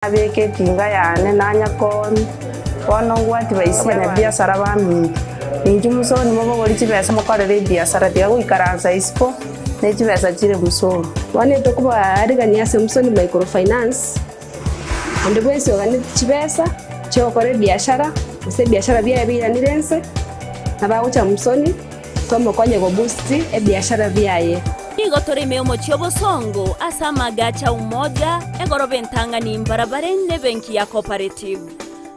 Nabeka etinga yane, nanya kooni, bono ngwati baise abanyabiasara baminto. Inchuo mosoni mobogorie chibesa mokorere ebiasara, tiga goikaransa isiko ne chibesa chire mosoni. Bono etokobaarigania ase Musoni Microfinance, onde bwensi oganeti chibesa chi'ogokora ebiashara, gose ebiashara biaye biiranire inse, nabo agocha Musoni tomokonye goboost ebiashara biaye. Nigo tore ime y'omochie obosongo ase amagacho a Umoja, egoroba entang'ani mbarabare n'ebenki ya Cooperative.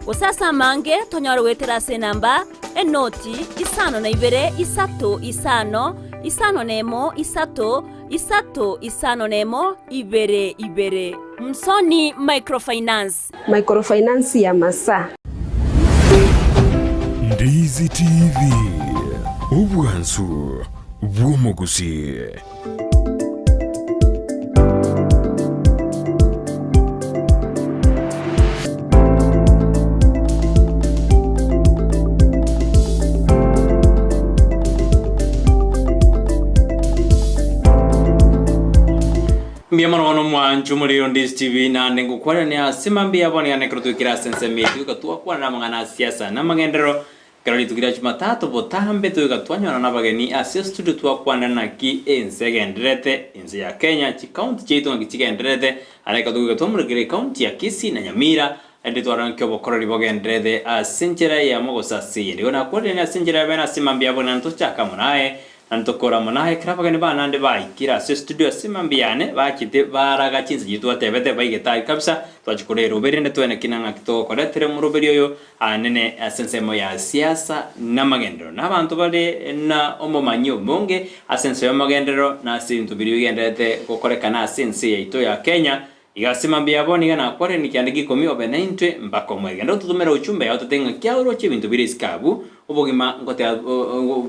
Gose ase amange tonyore goetera ase enamba, enoti, isano na ibere, isato, isano, isano nemo, isato, isato, isano nemo, ibere, ibere. Msoni Microfinance. Microfinance ya Masaa. Ndizi TV, obwansu bw'omogusii. Mbuya mono bono omwancho omorero Ndizi TV naende ngokwanania ase mambia bono iga ekero toikire ase ensemo eye toika twakwana amang'ana a siasa na amagenderero Ekero rituko ria Jumatatu botambe toika twanyora nabageni ase estudio twakwanera naki ense egendererete, ense ya Kenya, chicounty chiaito ng'aki chigendererete, are ekero togoika twamorekera ecounty ya Kisii na Nyamira, naende twarora nki obokoreri bogendererete ase enchera eyemo gose ase eyende. Igo nakwanire ase enchera ya bene ase mambia abwo naende tochake amo naye, Naende tokore amo naye ekero abageni bane naende baikire ase estudio ase mambia yane, bachete baraga chinsa chiria twatebete baigete aye kabisa, twachia korera obe rende twene ki na ng'aki togokoretera omoroberi oyo anene ase ensemo ya siasa na amagenderero. Na abanto bare na omomanyi omonge ase ense y'amagenderero na ase ebinto biria bigendererete gokorekana ase ense yaito ya Kenya, Iga ase mambia ya bono iga nakwarire kianda gi'ikomi obe naintwe mpaka omoerio. Genda ototomere ochumbe yao tote ng'aki aoroche ebinto bire isiko abwo, obogima ngoteba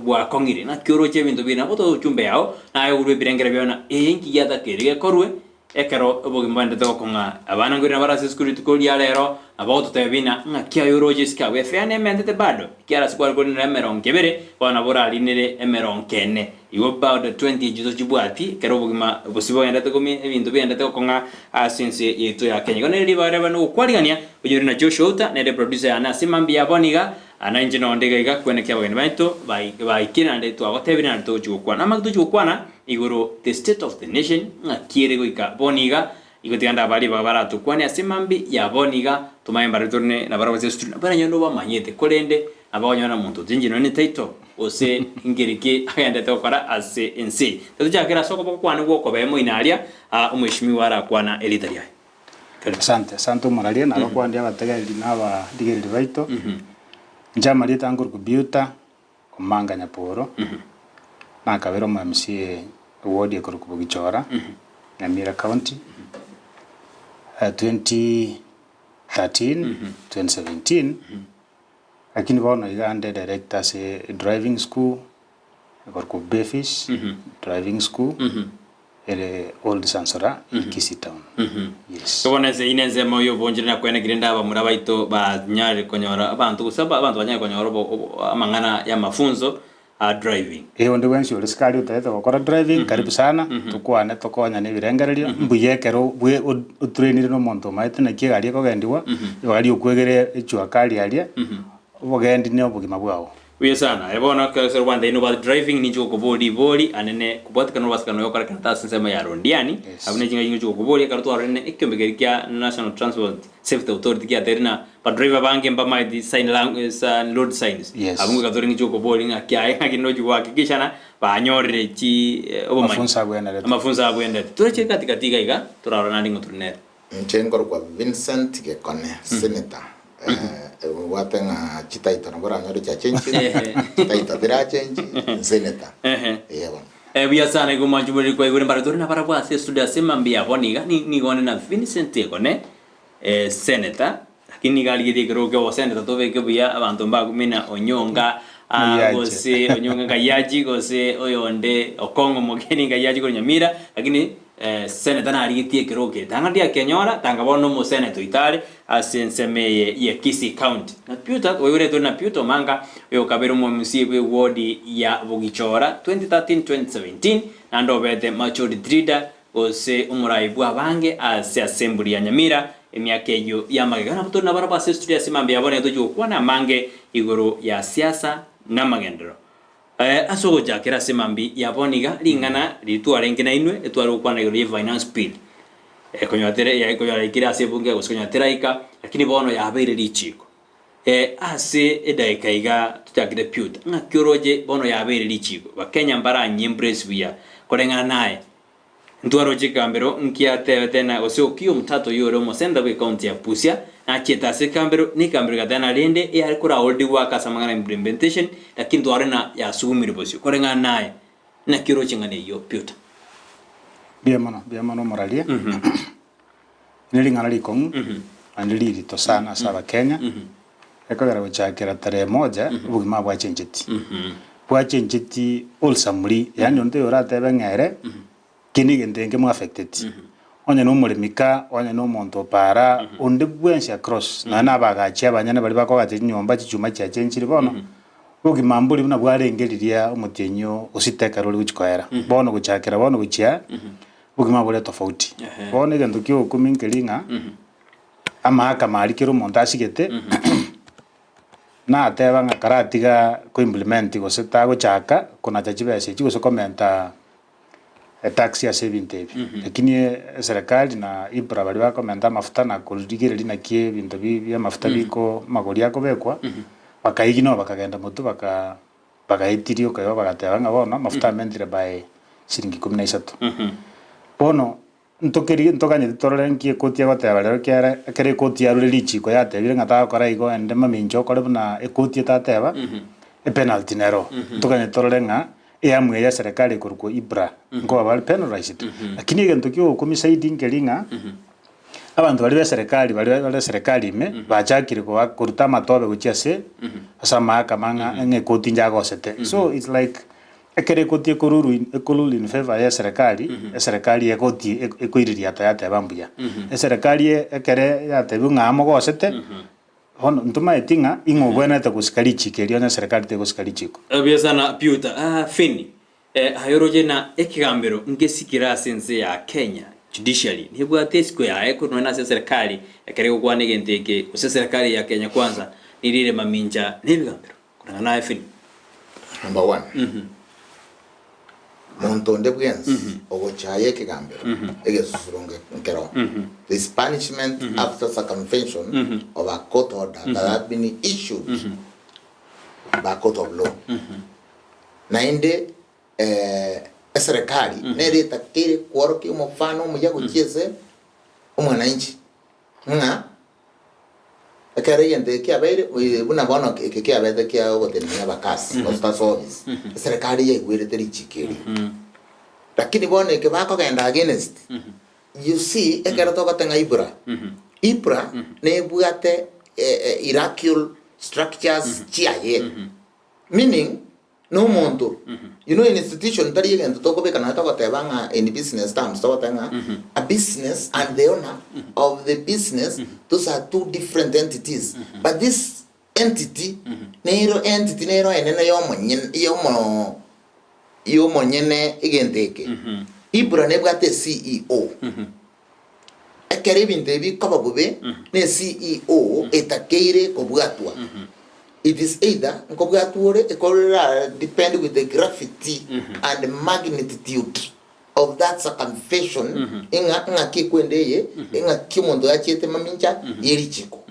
bwakong'ire. Naki oroche ebinto bire nabo otoe ochumbe yao, naye ogurwe ebirengero biao na ee nki giatakeire gekorwe ekero obogima bwaendete gokong'a. Abana nkoirana bare ase esukuru rituko ria rero, nabo ogototebia buna ng'aki aye oroche isiko abwo. Efea nementete bado, ekiagera ase kware korinera emerongo ebere, bono nabo orarinere emerongo ene. Igo bado 20 echio tochibwati, ekero obogima bosio bogenderete komia ebinto bigenderete gokong'a ase ense yaito ya Kenya. Igo nere ribaga riabe nogokwarigania, oyore na Joshua Outa, nere producer yane ase mambia ya bono iga, na inche nonde iga iga kwenekia abageni baito bai baikire naende twagotebirie naende togochia gokwana. Amang'ana togochia gokwana igoro the state of the nation ng'aki ere goika bono iga, igo tiga ndabare ribaga baratokwanie ase mambia ya bono iga, tomanye mbarabwo tore nabarabwo ase estudio, baranyore nobamanyete korende Abakonyora omonto otinchire nonya ne title gose nkeri ki agenderete gokora ase ense. Tatochakera ase okoboko kwane gw'okobee moino aria, aa omweshimiwa arakwana erieta riaye. Karibu. Asante, asante omoraria, nabakwanire abategereri na abarigereri baito. Inche amarieta nkorokwa Beauta Omanga Nyaporo, nakabere omo MCA eward ekorokwa Bogichora, Nyamira County, 2013, 2017. Lakini bono iga nde director ase driving school ekorokwa Befish driving school ere old Sansora in Kisii town. Yes. Bono ense eyio nensemo y'obonchore na kwenekire rende abamura baito banyare konyora abanto gose abanto banyare konyora obo obo amang'ana y'amafunso a driving. Ee onde bwensi ore sikari otagete gokora driving karibu sana tokwane tokonyane ebirengererio mbuya ekero bwe otrainire na omonto omaete naki egari ekogendigwa ibaga riokwegera echua kari aria obogendi na obogima bwao. Buya sana. Aye bono ekero ase rwanda ino about driving ninche gokoboria ribori anene kobwatekana nobasikani oyo okorekana ase ensemo ya Londiani Yes. abwo ne chingaki ngochi gokoboria ekero twarorire ne ekiombe keria kia National Transport Safety Authority kiatebirie ng'a Badriver abange mbamaeti sign language sign road signs. Yes. Abwo ngoika tore ng'iche okoboria ng'aki aye ng'aki ndochi gohakikisha ng'a banyorire chi obomanyi. Mafunso abwenerete. Amafunso abwenerete. Tore gati gati iga iga torarore naende ng'o tore nere. Inche nkorokwa Vincent Gekone, Senator. Obwate ng'a chititle nabo oranyore chiachenchire, chititle tirachenchi, Senator. Eeh bono. Buya sana igo mwanche moriri kwaigure mbare tore nabarabwo ase estudio ase mambia bono iga nigo onde na Vincent Gekone. Senator, lakini nigo arigetie ekerogo kia oboseneta tobeke buya abanto mbakumina Onyonga Ngaiache. gose Onyonga Ngaiachi gose oyonde Okong'o Mogeni Ngaiachi korwa Nyamira, lakini senator narigetie ekerogo keria tanga ndiakenyora tanga bono omoseneta oito are ase ensemo eye ya Kisii County. Na Peter oiboretwe na Peter Omanga oyokabere omo MCA bwe ward ya Bogichora 2013 2017 naende obete majority leader gose omorai bw'abange ase Assembly ya Nyamira. emiaka eyio y'amagega. Nabo tore nabarabwo ase estudio ase mambia ya bono tochia gokwana amange igoro ya siasa na amagenderero. Ase ogochakera ase mambia ya bono iga, ring'ana riria twarenge nainwe etware gokwana igoro ye finance bill, konyora tere konyora yaikire ase ebunge gose konyora teraika, lakini bono yabeire richiko. Ase edaika iga tochakire Pewter, ng'aki oroche bono yabeire richiko, Bakenya mbaranyie embrace buya koreng'ana naye. Ntwaroche ekambero nkiatebete na gose Okiya Omutato oyio ore omosenta bw'ecounty ya Busia nachiete ase ekambero, na ekambero egateba na rende eyare koraholdigwa ake ase amang'ana ya implementation, lakini twarore na yasugumire bosio. Koreng'ana naye, naki oroche ng'ana eyio Pewter? Mbuya mono, mbuya mono omoraria. Ne ring'ana rikong'u naende ririto sana ase Abakenya, ekogera gochakera tarehe moja obogima bwachencheti. Bwachencheti wholesamely, yaani onde oratebe ng'a ere ki na egento eke nkemoaffecteti. Onye na omoremi ka, onye na omonto o paara, onde bwensi across, nonya na abagachi abanyene baria bakoagacha chinyomba chichuma chiachenchire bono, obogima mbori buna bwarenge riria omotienyi o sita ekero ore gochia koera. Bono gochakera bono gochia. Obogima bore tofauti. Bono egento kia ogokumia nkeri ng'a amahakama aria kera omonto asigete, nateba ng'a karatiga ko implement gose tagochaka konacha chibesa echi gose komenta etax ase ebinto ebi. Lakini eserekari na EPRA baria bakomenta amafuta na korigereria naki ebinto bi bia amafuta biko amagori akobekwa, bakaiginwa bakagenda motwe baka Bagaetiria okoyeba bagateba ng'a bono amafuta amentire by chiringi ikomi na isato. Bono ntokeri ntoganyeti torore nki ekoti egoteba rero ekiagera ekero ekoti yarure richiko yatebire ng'a tagokora igo ende mamincha okore buna ekoti etateba, epenalty nero. Ntoganyeti torore ng'a eamu eye ya serikali ekorokwa IPRA nkoba bare penalized. Lakini egento kia ogokumia zaidi nkeri ng'a. Abanto baria b'eserekari baria bare eserekari ime bachakire koa koruta amatobe gochia ase ase amahakama ng'a ng'a ekoti inche agosete. So it's like ekero ekoti ekoruru in ekorule in favour ya eserekari, eserekari egoti ekoiririata yateba mbuya. Eserekari ekere yatebiwa ng'a amogosete, bono ntomaeti ng'a ing'o obwenerete gosika richiko erio onye eserekari tegosika richiko. Buya sana Pewter. Ah, Fenny, Aye oroche na ekegambero ngesikire ase ense ya Kenya, judiciary nebwate esiko yaye korwa nonya nase eserekari ekero egokwana egento eke gose eserekari ya Kenya Kwanza nigo ere mamincha na ebigambero koreng'ana naye Philip. Number one, monto onde bwensi ogochaya ekegambero egesusuro nkero, there is punishment after circumvention of a court order that had been issued by a court of law. Naende eserekari nere etakeire kworokia omofano omuya gochia ase omwananchi, ng'a ekero egento eke kiabeire buna bono eke kiabete kia ogotenenia abakasi gose ase office, eserekari yaigwerete richiko erio. Lakini bono eke bakogenda against, you see ekero togoteng'a Ibra, Ibra nebwate hierarchical structures chiaye. Meaning, nomonto, you know institution tari egento tokobeka nonya togoteba ng'a in business terms togoteba ng'a a business and the owner of the business those are two different entities but this entity nero entity nero enene yomonyene yomo yomonyene egento eke. Ibra nebwate eCEO. Ekero ebinto ebi bikoba bobe, ne CEO etakeire kobwatwa. It is either nkobwatwa ore ekorera depend with the gravity and magnitude of that circumvention ing'a ng'aki ekwenda eye, eng'aki omonto oyo achiete mamincha ye richiko.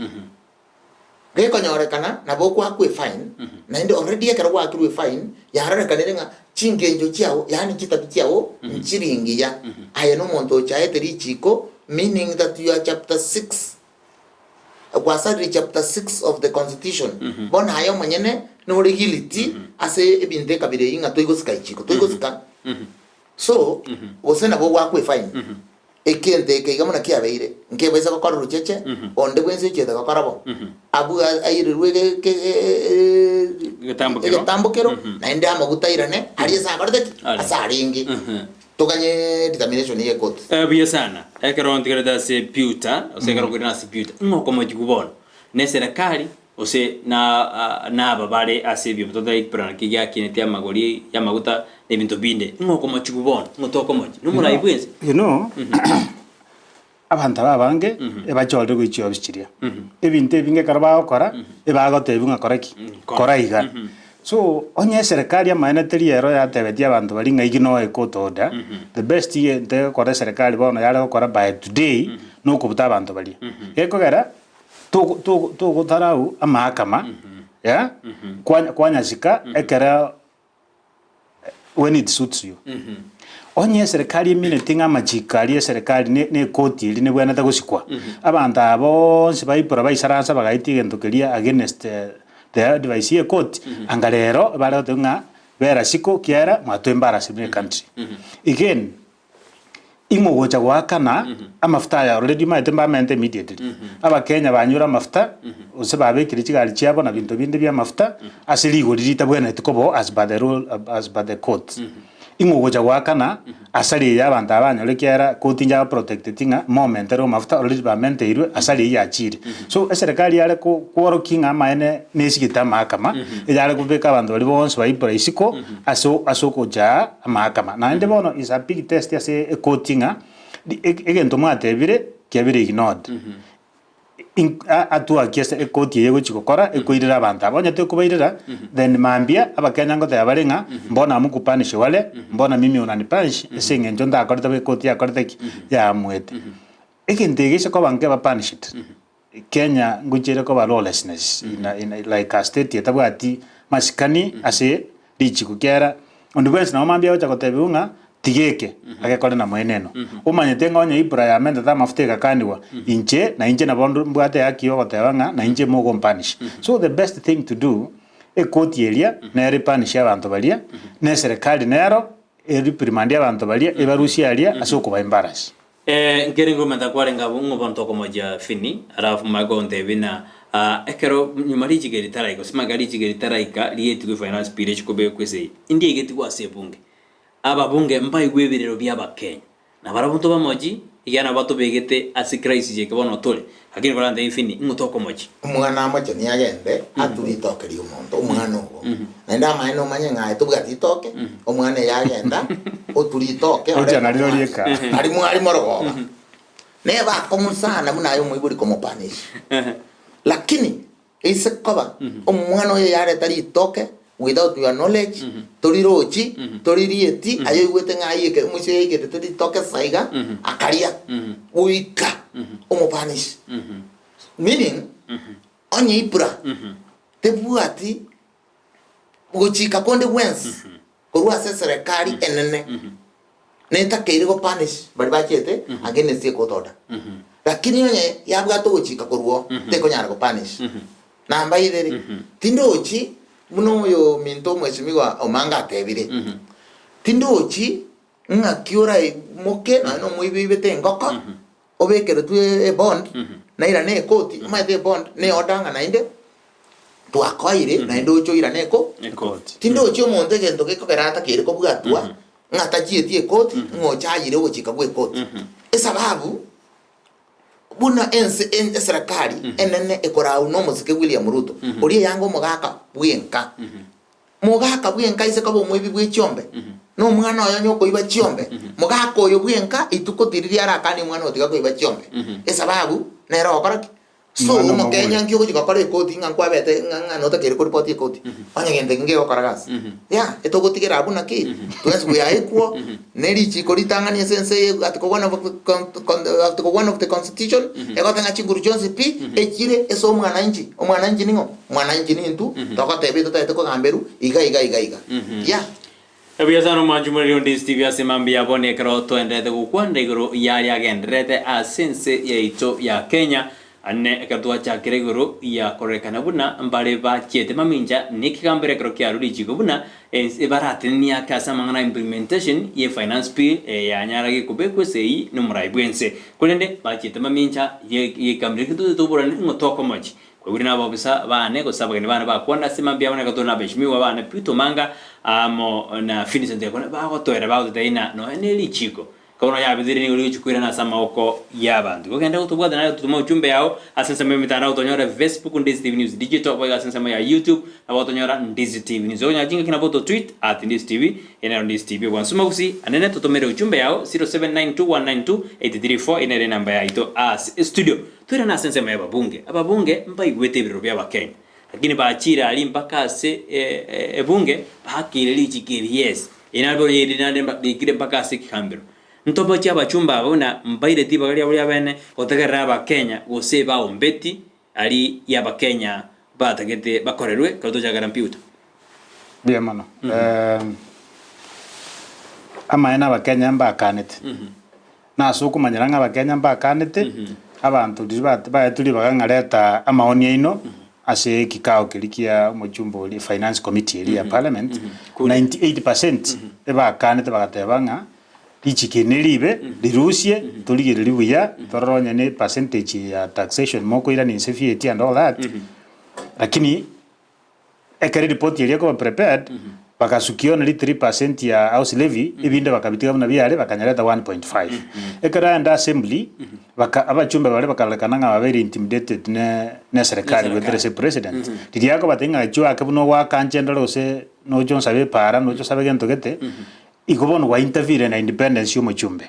Gekonyorekana nabo okoakwa efine, naende already ekero gwaakirwe efine, yarorekanire ng'a chingencho chiao yaani chitabi chiao nchiri ngiya. Aye nomonto ochaete richiko, meaning that you are chapter 6, gwasarire chapter 6 of the constitution, bono aye omonyene nore guilty ase ebinto ekabira eyio ng'a toigosika richiko, toigosika. So, gose nabo ogoakwa efine. Egento eke iga buna kiabeire, nkebaisa gokora orucheche, onde bwensi ochiete gokora bo, abwo airerwe Egetambokero. egetambokero, naende amaguta airane aria ase akorete ki? Are. Ase arenge. Toganye determination ye court. Buya sana. Ekero ntigerete ase Pewter, gose ekero nkoirana ase Pewter, ng'a okomochigwa bono na eserekari Gose naba bare ase ebiombe totari kipirana ki giakineti amagori y'amaguta na ebinto binde, ng'a okomochigwa bono, ng'a tokomochia, nomorai bw'ense. You know, Abanto aba abange ebachorire gochia chiofisi chiria. Ebinto ebinge ekero bagokora, ebagotebiwa ng'a kora ki? Kora iga. So, onye eserekari amaene teri ero yatebetie abanto baria ng'a ignore court order, the best egento egokora eserekari bono yare gokora by today, na okobuta abanto baria. Gekogera, togo togo togotarau amahakama, yeah, kwanya kwanyasika ekero when it suits you. Onye eserekari emineti ng'a amachiko aria eserekari ne ne ekoti eria nebwenerete gosikwa, abanto aba bonsi baipura baisaransa bagaetia egento keria against the advice ya ekoti, anga rero bare goteba ng'a bera siko kiagera mwato embarrass buna ecountry. Again, ing'o ogocha goakana amafuta aya already omanyete mbamente immediately. Abakenya banyure amafuta, gose babekire chigari chiabo na binto binde bia amafuta, ase rigori ritabwenereti koba oo as per the rule as per the court. Ing'o ogocha goakana asari eye abanto aba banyore ekiagera court inche abaprotecteti ng'a momenterwe amafuta already bamenteirwe asari eyio yachire. So eserekari yare ko kworokia ng'a amaene nesigete amahakama, eyare kobeka abanto baria bonsi baipura isiko. Ase ase ogocha amahakama. Naende bono is a big test ase ekoti ng'a ri- e- egento mwatebire kiabire ignored. In- a- atwaki ase ekoti eye egochi gokora ekoirera abanto aba. Onye tekobairera, then mambia abakenya ngoteba bare ng'a mbona hamukupanish wale, mbona mimi unanipanish, ase eng'encho ntakorete bo ekoti yakorete ki? Yaamuete. Egento eke gese koba nkeba punished, Kenya ngochia ere koba lawlessness in a, in a, like a state etabwati masikani ase richiko kiagera onde bwensi nabo mambia agocha gotebiwa ng'a tiga eke agekore na moeneno. Omanyete ng'a onye Ibra yamentete amafuta egakaniwa inche na inche nabo ndo mbwate ehaki ya ogoteba ng'a na inche mogompanish. So the best thing to do, ekoti eria nere epanish abanto baria, na eserekari nero ereprimand abanto baria ebarusie aria ase okoba embarrass. Nkere nkomenta kwarenge abwo ng'a bono tokomochia Fini, alafu manye gontebia ng'a ekero nyuma richiga eri ritaraika gose magega richiga eri ritaraika riaetigwe finance bill echi kobekwa ase eye, ndiaigetigwe ase ebunge. Ababunge mbaigwe ebirero bia abakenya, na barabwo ntobamochie, ekiagera nabo batobegete ase crisis eke bono tore, lakini korantebie Fini ng'o tokomochia. Omwana amocheni agende ature ritoke ri'omonto, omwana obo. Naende amaene omanye ng'a aye tobwati ritoke, omwana eye agenda oture ritoke Ocha orete nario omwana. rieka. Ari mwari morogoba. Neba akong'u sana buna aye omoibori komopanish. Lakini ase koba omwana oyo yareta ritoke without your knowledge, torirochi, toririeti, aye oigwete ng'a aiyeke omoisia oyo aigerete ritoke saiga, akaria, goika omopanish. Meaning, onye Ibra tebwati gochika konde gwensi korwa ase eserekari enene, netakeire go punish baria bachete against ecourt order. Lakini onye yabwate ogochika korwa oo, tekonyara go punish. Namba ibere, tindochi buna oyominto omwesimigwa Omanga atebire, tindochi ng'aki oraimoke nonya na omoibi oibete engoko, obekeretwe ebond, nairane ekoti, omanyete ebond ne order ng'a naende twakoeire naende oche oirane eko Ekoti. Tindochi omonto egento gekogera atakeire kobwatwa ng'a tachieti ekoti ng'a oche ayire ogochika gwa ekoti. Esababu buna ense en eserekari enene ekorau na omosike William Ruto, oria eyanga omogaka bwenka. Mogaka bwenka ise koba omoibi bwe chiombe, na omwana oye onye okoiba chiombe, mogaka oyo bwenka ituko tiri riarakanie omwana oyo tiga koiba chiombe. Esababu nere ogokora ki? So Omwana omokenya omobori. nki ogochi gokora ekoti ng'a nkwabete ng'a ng'a notakeire koripoti ekoti? Onye gento eke nkegokora gasi. Yah, etogotigera abwo naki, twensi we are equal, ne richiko ritang'ani ase ense eye article one of con con article one of the constitution, egoteba ng'a chinguru chionsi pi, echire ase omwananchi, omwananchi ning'o? Mwananchi nintwe, togoteba etotagete kogamberwa iga iga iga iga. Yeah. Ebuya sana omwanchi omoreri onde Steve ase mambia bono ekero toenderete gokwanera igoro yaria agendererete ase ense yaito ya Kenya ane ekero twachakire igoro ya kororekana buna mbare bachiete mamincha nekegambero ekero kiarure richiko buna ense baratenenie ake ase amang'ana implementation ye finance bill eyanyara gekobekwa esegi nomorai bwense korende bachiete mamincha ye yekegambero ekio toborane ng'o tokomochi Kwaigure nabobisa baane, gose abageni baane bakwana ase mambia abo, na tore nabeshimiwa baane Peter Omanga amo na Vincent Ekone bagotoera bagototebia ng'a nonya ne richiiko. Bono yabetire nigo rigochia koirana ase amaboko y'abanto. Igo genda gotobwata naye ototome ojumbe yao ase ensemo y'emetandao otonyore Facebook Ndizi TV News Digital boigo ase ensemo ya YouTube nabo otonyora Ndizi TV News. Okonyora chingaki nabo oto tweet at Ndizi TV eye nero Ndizi TV obwansu magusi anene totomere ojumbe yao 0792192834 eye nere enamba yaito ase estudio. Toirane ase ensemo y'ababunge. Ababunge mbaigwete ebiroro bi'Abakenya lakini bachire aria mpaka ase ebunge bakeire richiko eri yes. Eri nario eri naende riikire mpaka ase ekegambero. Ntobochie abachumba aba buna mbaireti ribaga riabo ri'abeene gotegerera Abakenya gose baombeti aria y'Abakenya batagete bakorerwe ekero tochakera mpyuta. Mbuya mono. Amaene Abakenya mbakanete. Na ase okomanyera ng'a Abakenya mbakanete, abanto riria baetwe ribaga ng'a reta amaoni aino ase ekikao keria kia omochumba oria finance committee eria ya parliament, 98 percent ebakanete bagateba ng'a richiko eri neribe rirusie torigererie buya torore onye ne percentage ya taxation mokoirania inse VAT and all that, lakini Ekero eripoti eria ekoba prepared, bagasukia only 3% ya house levy, ebinde bakabitiga buna biare, bakanyareta 1.5. Ekero aenda assembly, baka abachumbe baria bakarorekana ng'a babeire intimidated ne ne serikali goetera ase president. Riria akobatebia ng'a chio ake buna ogoaka nche ndore gose noche onsabe epaara, noche osabe gento gete, igo bono gwa interfere na independence ya omochumbe.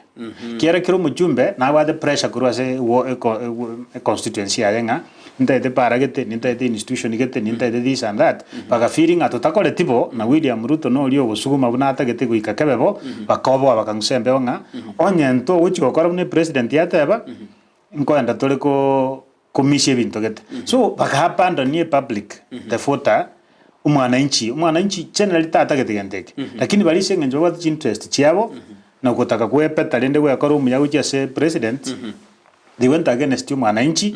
Kiagera kera omochumbe nabwate pressure korwa ase wo eko econstituency yaye ng'a nintagete para gete, nintagete institution gete, nintagete this and that, baga feel ng'a totakoreti bo, na William Ruto noria ogosuguma buna atagete goika kebe bo, bakoboa bakang'usa embeo ng'a onye ntogochi gokora buna epresident yateba, nkoenda tore ko komisia ebinto gete. So baka abandon epublic, the voter, omwananchi, omwananchi generally tatagete gento eke, lakini baria ase eng'encho babwate chiinterest chiabo, na gotaka kwepeta rende gwekora omuya gochia ase president, they went against omwananchi,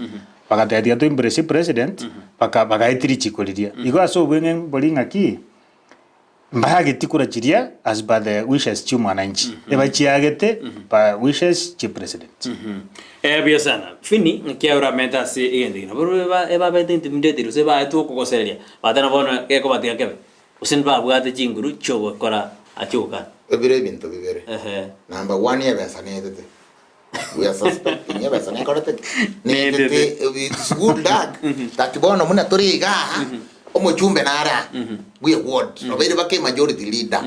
bagateba tiga to embrace president, baka bagaetia richiko riria. Igo ase obweng'e mbori ng'aki, mbaageti kura chiria as per the wishes chia omwananchi, ebachiagete per wishes chia president. Eh, buya sana. Fini, ng'aki aye oramente ase egento eke? Nabo eba ebabete intimidated gose baetwe okogosereria, bateba bono gekobatiga kebe, gose mbabwate chinguru chiogokora achio gokana. Ebire ebinto bibere. Ehe. Number one ebesa netete. We are suspecting ebesa nekorete ki? Netete. Netete. It's good luck that bono buna tore iga aha, omochumbe nare aa, bwe ward, obeire baka emajority leader.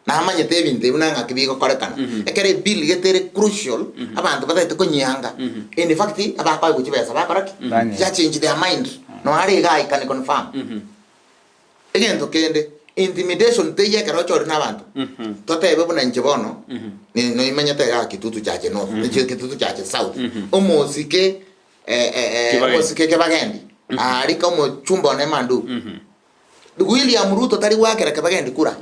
Namanyete ebinto ebi buna ng'aki bigokorekana. Ekero ebill gete ere crucial, abanto batagete konyianga, in fact, abakoegwa chibesa bakora ki? Banyia. Chia change their mind. Noare iga I can confirm. Egento kende, intimidation teiyo ekero ochorire na abanto. Totebe buna inche bono, ni- noimenyete igaa Kitutu Chache North, inche Kitutu Chache South, omosike Kibagendi. omosike Kibagendi, aarika omochumba one Manduku. William Ruto tari goakera Kibagendi kura,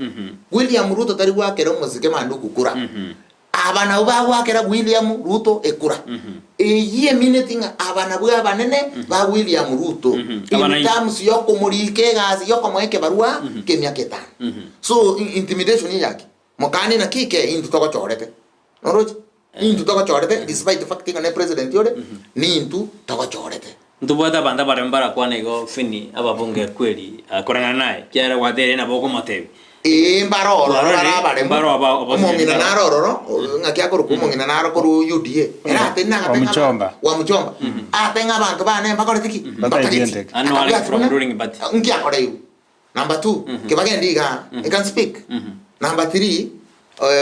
William Ruto tari goakera omosike Manduku kura. Aba nabwo bagoakera William Ruto ekura. Eyio emineti ng'a aba nabwo abanene ba William Ruto in Abananchi. terms yokomorika egasi yokomoa ekebarua kemiaka etano. So intimidation eyaki? Mokani naki eke intwe togochorete. Noroche? Intwe togochorete despite the fact ng'a ne president ore, nintwe togochorete. Ntobwate abanto abaremu barakwane igo Fini ababunge kweri koreng'ana naye, ekiagera gwateire nabo okomotebia. Ee, mbare ororo Twarorire, bare abaremu. mbare aba- obosigani Omong'ina bare. naro ororo, ng'aki akorokwa omong'ina naro korwa UDA. Ere atende agate ng'a Wamuchomba. Wamuchomba. Ate ng'a abanto bane mbakoreti ki? Batageti Mbatageti. gento eke. Ano are Akabwati from buna, ruling party. Nki akoreirwe? Number two, kibagendi igaa, he can speak. Number three,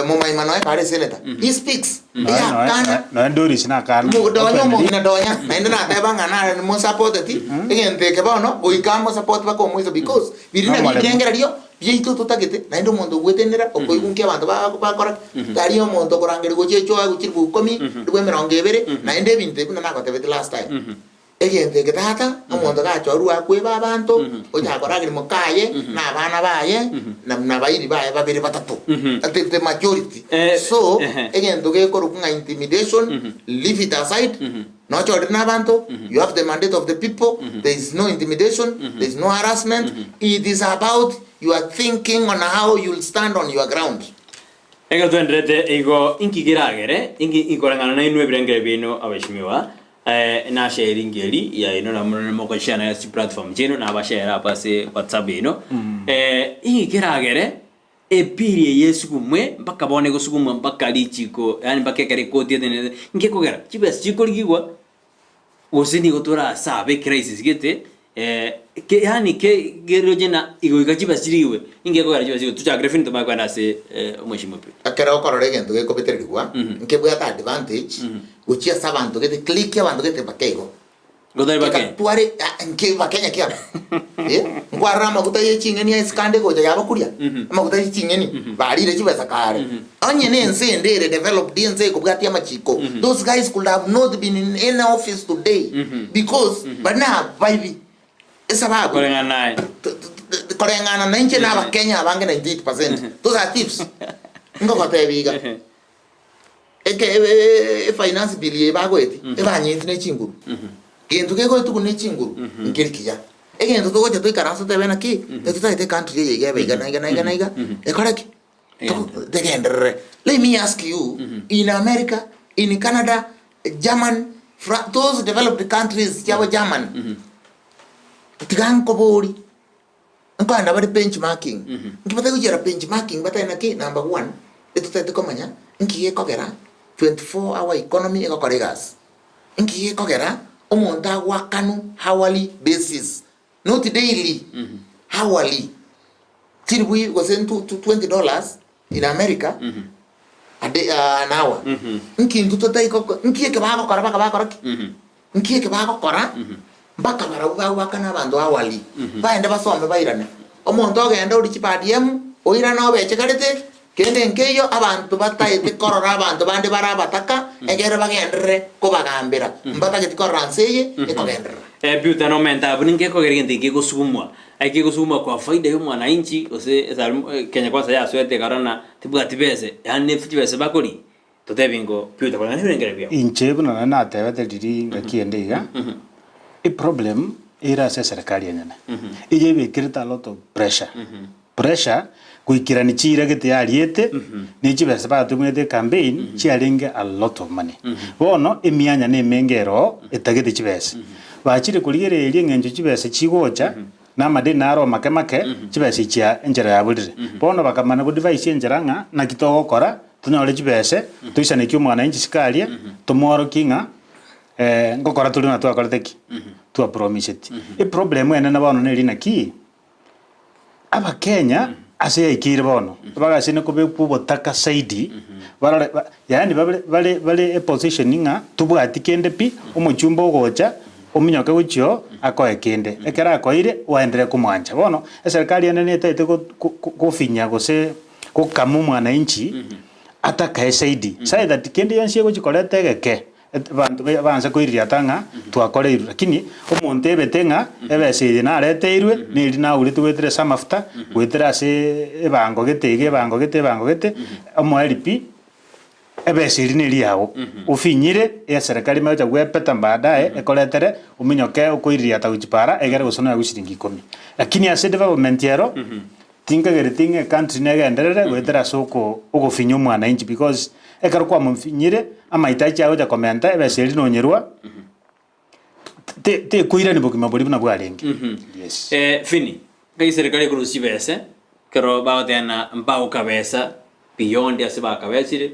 momaima noe kare senator, he speaks. Noe- noe- Eyakana. noe Doris nakana. Donya Openly. omong'ina donya, naende nateba ng'a nare mosapoteti, egento eke bono, goika mosupport mpaka omoiso because biria nabio Nomoremo. ebirengererio biaito totagete, naende omonto ogwetenera, okoigwa nki abanto ba- bakora ki, tari omonto okorangeria gochia echoa gochia chilifu ikomi, chilifu emerongo ebere, naende ebinto ebi buna nagotebeti last time. Egento eke tata, omonto gachorwe akweba abanto, ochaka korageria mokaye, na abana baye, na na abairi baye babere batato. The, the majority. Eh, So, ehe. egento gekorokwa ng'a intimidation, leave it aside, nochorire na abanto, you have the mandate of the people, there is no intimidation, there is no harassment, it is about your thinking on how you'll stand on your ground. Ekero twenderete igo, inki keragere inki inkoreng'ana nainwe ebirengero biaino abashimiwa, Nashe eringi eri yaino na mono mogoshare ase chiplatform chiaino nabashere abwo ase WhatsApp yaino. Inki keragere Epiri eye esugumwe mpaka bono egosugumwa mpaka richiko, yaani mpaka ekero ekoti etenenete, nkekogera chibesa chikorigigwa, gose nigo torasabe ecrisis gete ke yaani ke keroche na igoika chibesa chirigigwe, ninki gekogera chibesa chirigigwe? Tochakere Fini tomanye kogenda ase omweshimiwa Peter. Ekero okorora egento gekobetererigwa, nkebwate advantage gochia ase abanto gete clique abanto gete mpaka igo. Gotari bakenya. Tware nki bakenya ki aba? Eh, nkwarora amaguta ye ching'eni ase kande gocha yabakuria. Amaguta ye ching'eni barire chibesa kare. Onye ne ense ende ere developed ense ekobwatia amachiko. Those guys could have not been in any office today because bari na abaibi. Esababu Koreng'ana naye. koreng'ana na inche na abakenya abange 98% those are thieves. Ngogotebi iga. Eke efinance bill eye bagoeti ebanyeti ne chinguru gento kegoetigwa ne chinguru nkeri kiya egento togocha toikaranse totebe naki totagete ecountry eye iga ebe iga na iga na iga na iga ekore ki tegenderere let me ask you in America in Canada German Fra those developed countries chiabo German tiga nkobori Nkoenda bare benchmarking. Nki batari gochiera benchmarking batari naki number one, etotagete komanya nki gekogera 24 hour economy egokora egasi. Nki gekogera omonto agoakanwa hourly basis, not daily, hourly. Chilifu gose ntu $20 in America a day an hour. Nki intwe totai goko nki eke bagokora mpaka bakora ki? Nki eke bagokora mpaka barabwo bagoakana abanto hourly, baende basome bairane. Omonto ogenda oria chi per diem, oirane obechekarete, kende nkeiyo abanto bataete korora abanto bande bare abataka, ekere bagenderere kobagambera, mbatageti korora nse eye ekogenderera. Peter nomente abwo ninki ekogera egento eke kegosugumwa Ekegosuguma kwa faida ya omwananchi gose esari Kenya kwanza yasoete ekarora na tebwati bese yaani ne chibesa bakori totebi ngo Peter koreng'ana nebirengere biao. Inche buna nari natebete riria ngaki ende iga, eproblem ere ase eserekari enyene, eye ebekerete a lot of pressure, pressure goikerani chiira gete yariete, ne chibesa batumete ecampaign chiarenge a lot of money. Bono emianya na emenge ere oo etagete chibesa. Bachire korigereria eng'encho chibesa chigocha, na amadeni naro make make, chibesa echia enchera yaborire. Bono bakamana godivise enchera ng'a naki togokora tonyore chibese, toisanekie omwananchi isiko aria, tomworokie ng'a ngokora tore buna twakorete ki? Twapromiseti. Eproblem enene bono neri naki, Abakenya ase yaikeire bono, bagasene kobekwa obotaka zaidi, barore ba yaani babere bare bare eposition ng'a tobwati kende pi, omochumba ogocha, ominyoke gochia oo, akoe kende. Ekero akoeire, oenderee komwancha. Bono, eserikari ende netaete go go gofinya gose gokama omwananchi, atakae zaidi, so that kende yonsi egochi koreta egeke. Abanto baanse koiririata ng'a twakoreirwe, lakini omonto ebete ng'a ebesa eye nareteirwe, neri naguretwe goetera ase amafuta, goetera ase ebango gete iga, ebango gete, ebango gete, omoerio pi, ebesa eria neri yago. Ofinyire, eserekari emanye gocha gwepeta baadaye, ekoretere ominyoke okoiririata gochia para, egere gose noegwe shilingi ikomi. Lakini ase development ero, Tinkagereti ng'a ecountry negenderere goetera ase oko ogofinya omwananchi because ekero kwamofinyire amahitaji agocha komenta ebesa eria nonyerwa te tekoirani bogima boria buna bwarenge. Yes. Fini, nkai serikali ekorusia chibese ekero bagoteba mbagokabesa beyond ase bakabesire,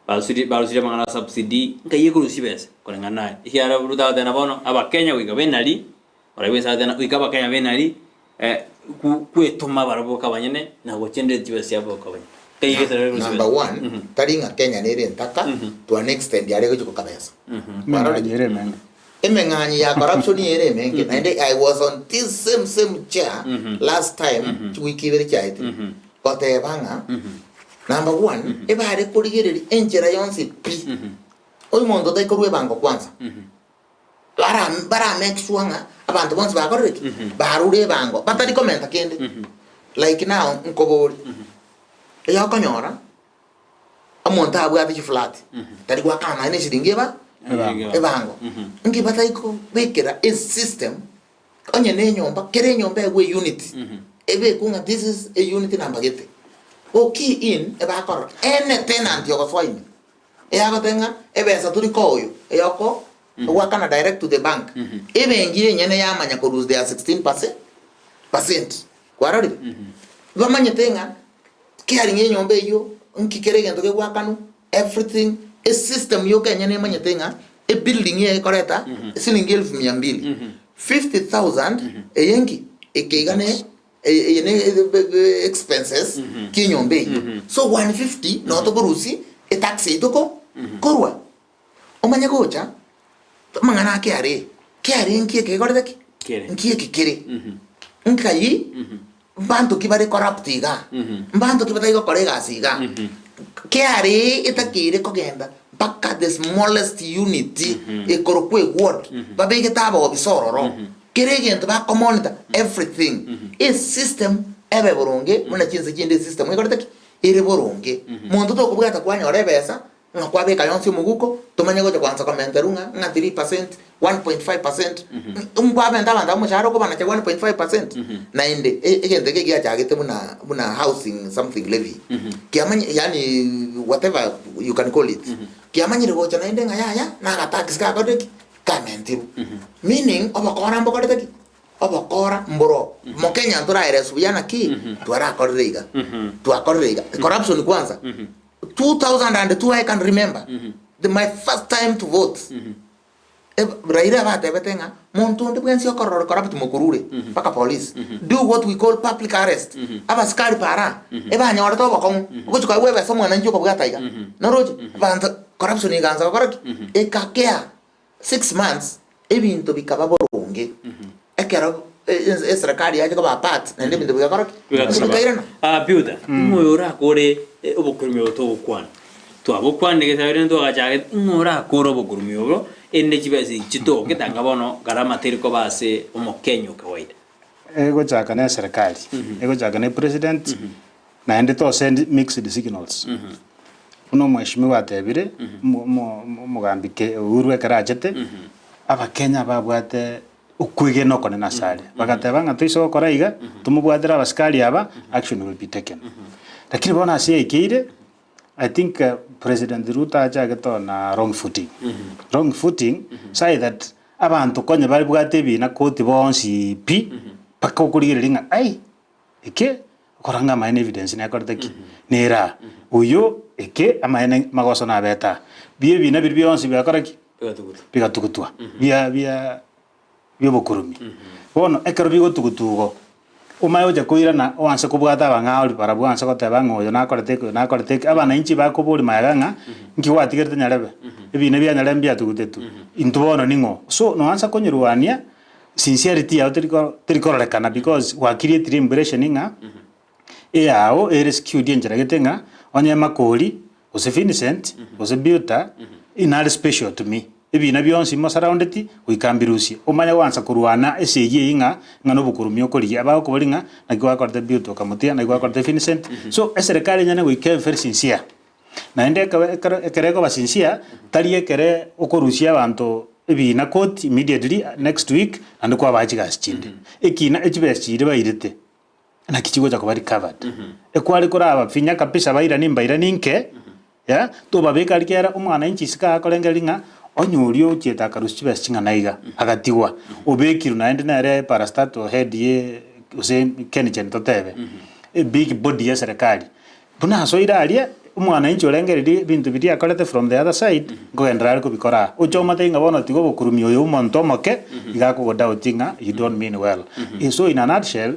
barusiri barusirie amang'ana a subsidy, nkai ekorusia chibese koreng'ana naye? Ekiagera Ruto agoteba bono abakenya goika benari. Barabwo ense na goika abakenya benari kwetoma barabwo boka abanyene na gochenderia chibesa chiabo boka abanyene. Taiyo gese rero Number one, tari ng'a Kenya nere entaka to an extent yare gochia gokabesa. Emeng'anyi ere emenge. Emeng'anyi ya corruption ere emenge naende I was on this same same chair last time chiwiki ibere chiaetire goteba ng'a number one ebare korigereria enchera yonsi pi oyo monto otari korwa ebango kwanza. Bara bara make sure ng'a abanto bonsi bakorire ki? Barure ebango, batari komenta kende. Like now nkobori, eyo okonyora, omonto abwate chiflat, tari goakana nonye na eshiringi eba Ebango. ebango. Nki batari kobekera esystem, onye na enyomba, kera enyomba egwe eunit, ebekwe ng'a this is a unit number gete. Go key in, ebakorora any tenant ogosoa ime, Eyagoteba ng'a ebesa tori koa oyo, eyoko goakana direct to the bank. Ebenki enyene yamanya ko lose their 16 percent. Kwarorire? Bamanyete ng'a. Kiaring'e enyomba eyio, nki kera egento kegoakanwa, everything, esystem yoka enyene emanyete ng'a ebuilding eye ekoreta silingi elfu mia mbili, 50,000 eye nki? Eke iga ne eye ne expenses kia enyomba eyio. So 150 noo tokorusia etax yaito ko korwa. Omanye gocha, amang'ana ake are, kiare nki eke gekorete ki? Kere. Nki eke kere? Nkai mbanto ki bare corrupt igaa? Mbanto ki batari gokora egasi igaa? Kiare etakeire kogenda mpaka the smallest unit ekorokwa eward, babegete abaofisa ororo, kera egento bakomonitor everything. Esystem ebe boronge buna chinse chinde esystem ekorete ki? Ere boronge. Monto tokobwata kwanyora ebesa Ng'a kwabeka yonsi omoguko, tomanye gocha kwansa komenterwa ng'a ng'a 3%, 1.5%, nkwabenta abanto omoshahara okobanacha 1.5%, naende e- egento eke giachagete buna buna housing something levy, kiamanye yaani whatever you can call it, kiamanyire gocha naende ng'a yaya na agatax gakorire ki? Kamentirwe. Meaning obokora mbokorete ki? Obokora mboro. Mokenya ntoraereswe buya naki? Twarakorire iga, twakorire iga. Corruption kwanza. 2002 I can remember the my first time to vote Raila abatebete ng'a monto onde bwensi okorora ore corrupt mokurure mpaka police do what we call public arrest abasikari para ebanyorete obokong'u ogochi koegwa ebesa omwananchi okobwata iga noroche abanto corruption egansa gokora ki ekakea 6 months ebinto bikaba boronge ekero eserekari yacha koba part naende ebinto bigakora ki? Bikairana. Ah, Buda, ng'o orakore obokurumi obo togokwana? Twabokwanire gesa rende twagachagete, ng'o orakore obokurumi obo erinde chibesa echi chitoke tanga bono gharama teri koba ase omokenya o kawaida. Egochaka na eserekari, egochaka na epresident, naende to send mixed signals. Buna omweshimiwa atebire, omo- omo- omogambi Ke- Uhuru ekero achete, abakenya babwate okwegena okonene ase are. Bagateba ng'a toise gokora iga, tomobwatire abasikari aba, action will be taken. Lakini bono ase yaikeire, I think President Ruto achagete on a wrong footing. Wrong footing, say that abanto konya babwate ebina koti bonsi pi, mpaka okorigereria ng'a ai, eke, okora ng'a amaene evidence nekorete ki? Nere aa. Oyo eke amaene magoso nabete aa. Bia ebina biria bionsi biakora ki? Bigatugutwa. Bia bia biobokurumi. Bono ekero bigotugutwa igo, omanye gocha koirana oanse kobwata abang'aori barabwo oanse goteba ng'a oyo nakorete eke oyo nakorete eke, abananchi bakoboria magega ng'a nki gwatigerete nyarebe? Ebina bia nyarebe mbiatugutetwe, intwe bono ning'o? So noansa konyerwania sincerity yao teri ko teri kororekana because gwacreatire impression ng'a eyao ere skewed enchera gete ng'a onye Makori gose Vincent gose Beauta nare special to me, ebina bionsi mosurroundeti goika mbirusie. Omanye goansa korwana esegi eyio ng'a ng'a nobokoromia okorigia. Abagokoboria ng'a naki gwakorete Beauta okamotiga, naki gwakorete Vincent. So eserekari enyene goika ebe very sincere. Naende ekebe ekero ekere ekoba sincere, tari ekere okorusia abanto ebina court immediately next week naende kwabaa chigasi chinde. Ekina echibesa chiria bairete. Naki chigocha koba recovered. Ekware koraba finya kabisa bairani mbairani nke, yeah, tobabeka aria kera omwananchi isiko akorengereria ng'a onye oria ochiete akarusia chibesa ching'ana iga, agatigwa, obekirwe naende nere parastatal head ye gose KenGen totebe, ebig body ya eserekari. Buna asoire aria, omwananchi orengereria ebinto biria akorete from the other side, nkogenderera are kobikora aa. Oche omotebie ng'a bono tiga obokurumi oyo omonto omoke, iga akogodoubt ng'a you don't mean well. So in a nutshell,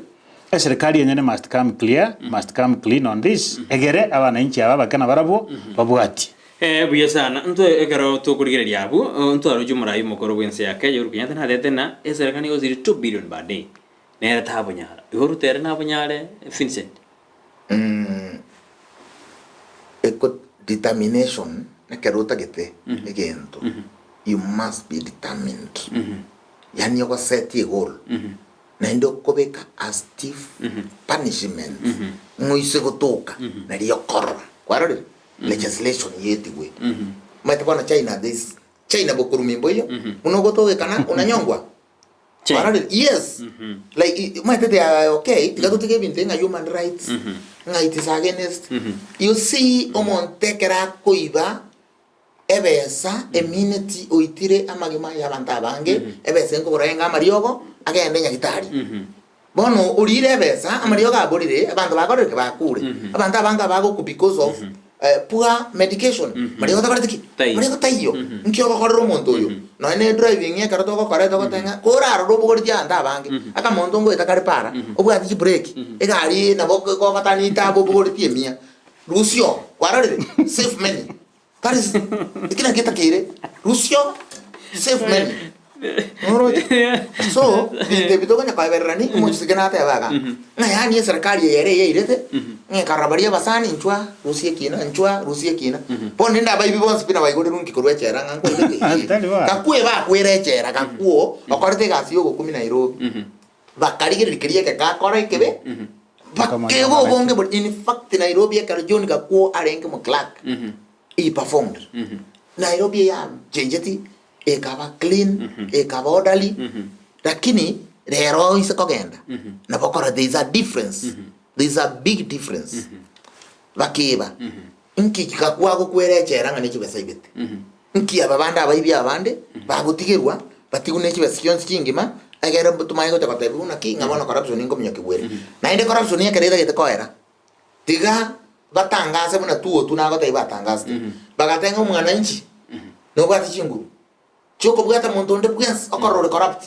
eserekari enyene must come clear, must come clean on this, egere abananchi aba abake nabarabwo babwatie. Eh, buya sana. Ntwe ekero tokorigereria abwo, ntwaroche omorai omokoro bw'ense ya Kenya Uhuru Kenyatta natete ng'a eserekari nigo gosiri 2 billion per day, nere tabonyara. Igo Ruto ere nabonyare Vincent? Eko determination ekero otagete egento you must be determined yaani ogosetia egoal naende okobeka a stiff punishment ng'a oise gotoka nario okorora kwarorire legislation yetigwe omanyete bono China this China bokorumi mboiyo buna ogotogekana unanyongwa China. Kwarorire? Yes. Like omanyete they are okay, tiga totige ebinto ng'a human rights, ng'a it is against. You see omonto ekero akoiba ebesa emineti oitire amagima ya abanto abange, ebesa enkogora enga amariogo, agende nyagitari. Bono orire ebesa, amariogo aborire, abanto bakorire ki? Bakure. Abanto abange abagokwa because of poor medication. Mariogo takoreti ki? Taiyo. Mariogo taiyo. Nki ogokorera omonto oyo? Nonya ne driving ekero togokora togoteba ng'a korarore obogoretie abanto abange, akamonto ngoeta kare para, obwate chibreki, egari nabo gogotania etabu obogoretie emia, rusia oo, kwarorire? Save many. That is, eki nakio etakeire, rusia oo, save many. Noroche? So, binto ebi tokonya koebererani, omochisike nateba iga, ng'a yaani eserekari eye ere eyairete, ng'a ekarora baria abasani inchwa rusia ekina, inchwa rusia ekina. Bono rende abaibi bonsi pi nabaigorerwe nki korwa echela ng'a nkwaibete ee. Tari bono. Gakwo bakwera echela, gakwo okorete egasi ya ogokumia Nairobi. Bakarigereria keria egekakora ekebe, bakeba obonge boria. In fact Nairobi ekero John Gakwo arenge omoclerk, he performed. Nairobi eyachencheti ekaba clean, ekaba orderly, lakini rero ase kogenda nabo okora there is a difference, there is a big difference. Bakeba, nki Gakwo agokwera echela ng'a ne chibesa aibete? Nki aba bande abaibi abande bagotigerwa batigwe ne chibesa chionsi chingima, egere tomanye gocha gotebigwa naki ng'a bono corruption nkominyokigwa ere. Naende corruption ekero etagete koera, tiga batangase buna tuo nagotebia batangasete. Bagateba ng'a omwananchi nobwate chinguru chiokobwata monto onde bwensi okorora ore corrupt,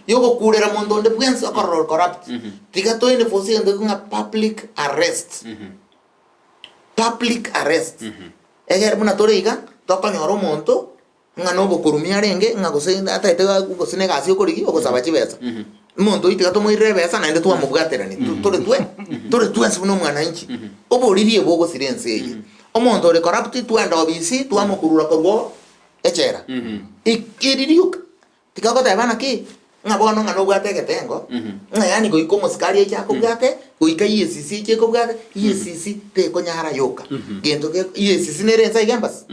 yogokurera monto onde bwensi okorora ore corrupt, tiga to enforce egento ekio ng'a public arrest. Public arrest. Egere buna tore iga, tokonyora omonto ng'a nobokorumia arenge, ng'a gose ataete gose na egasi okorigia, ogosaba chibesa. Omonto oyio tiga tomoirere ebesa naende twamobwaterania, to- tore twe tore twensi buna omwananchi. Oboriri obo ogosira ense eye. Omonto ore corrupt twende obisi, twamokurura korwa oo echela. Eki rioka. Tiga goteba naki, ng'a bono ng'a nobwate egetengo, ng'a yaani goika omosikari aiche akobwate, goika EACC eiche ekobwate, EACC tekonyara yoka. Gento ge EACC nere ense aiga embasu?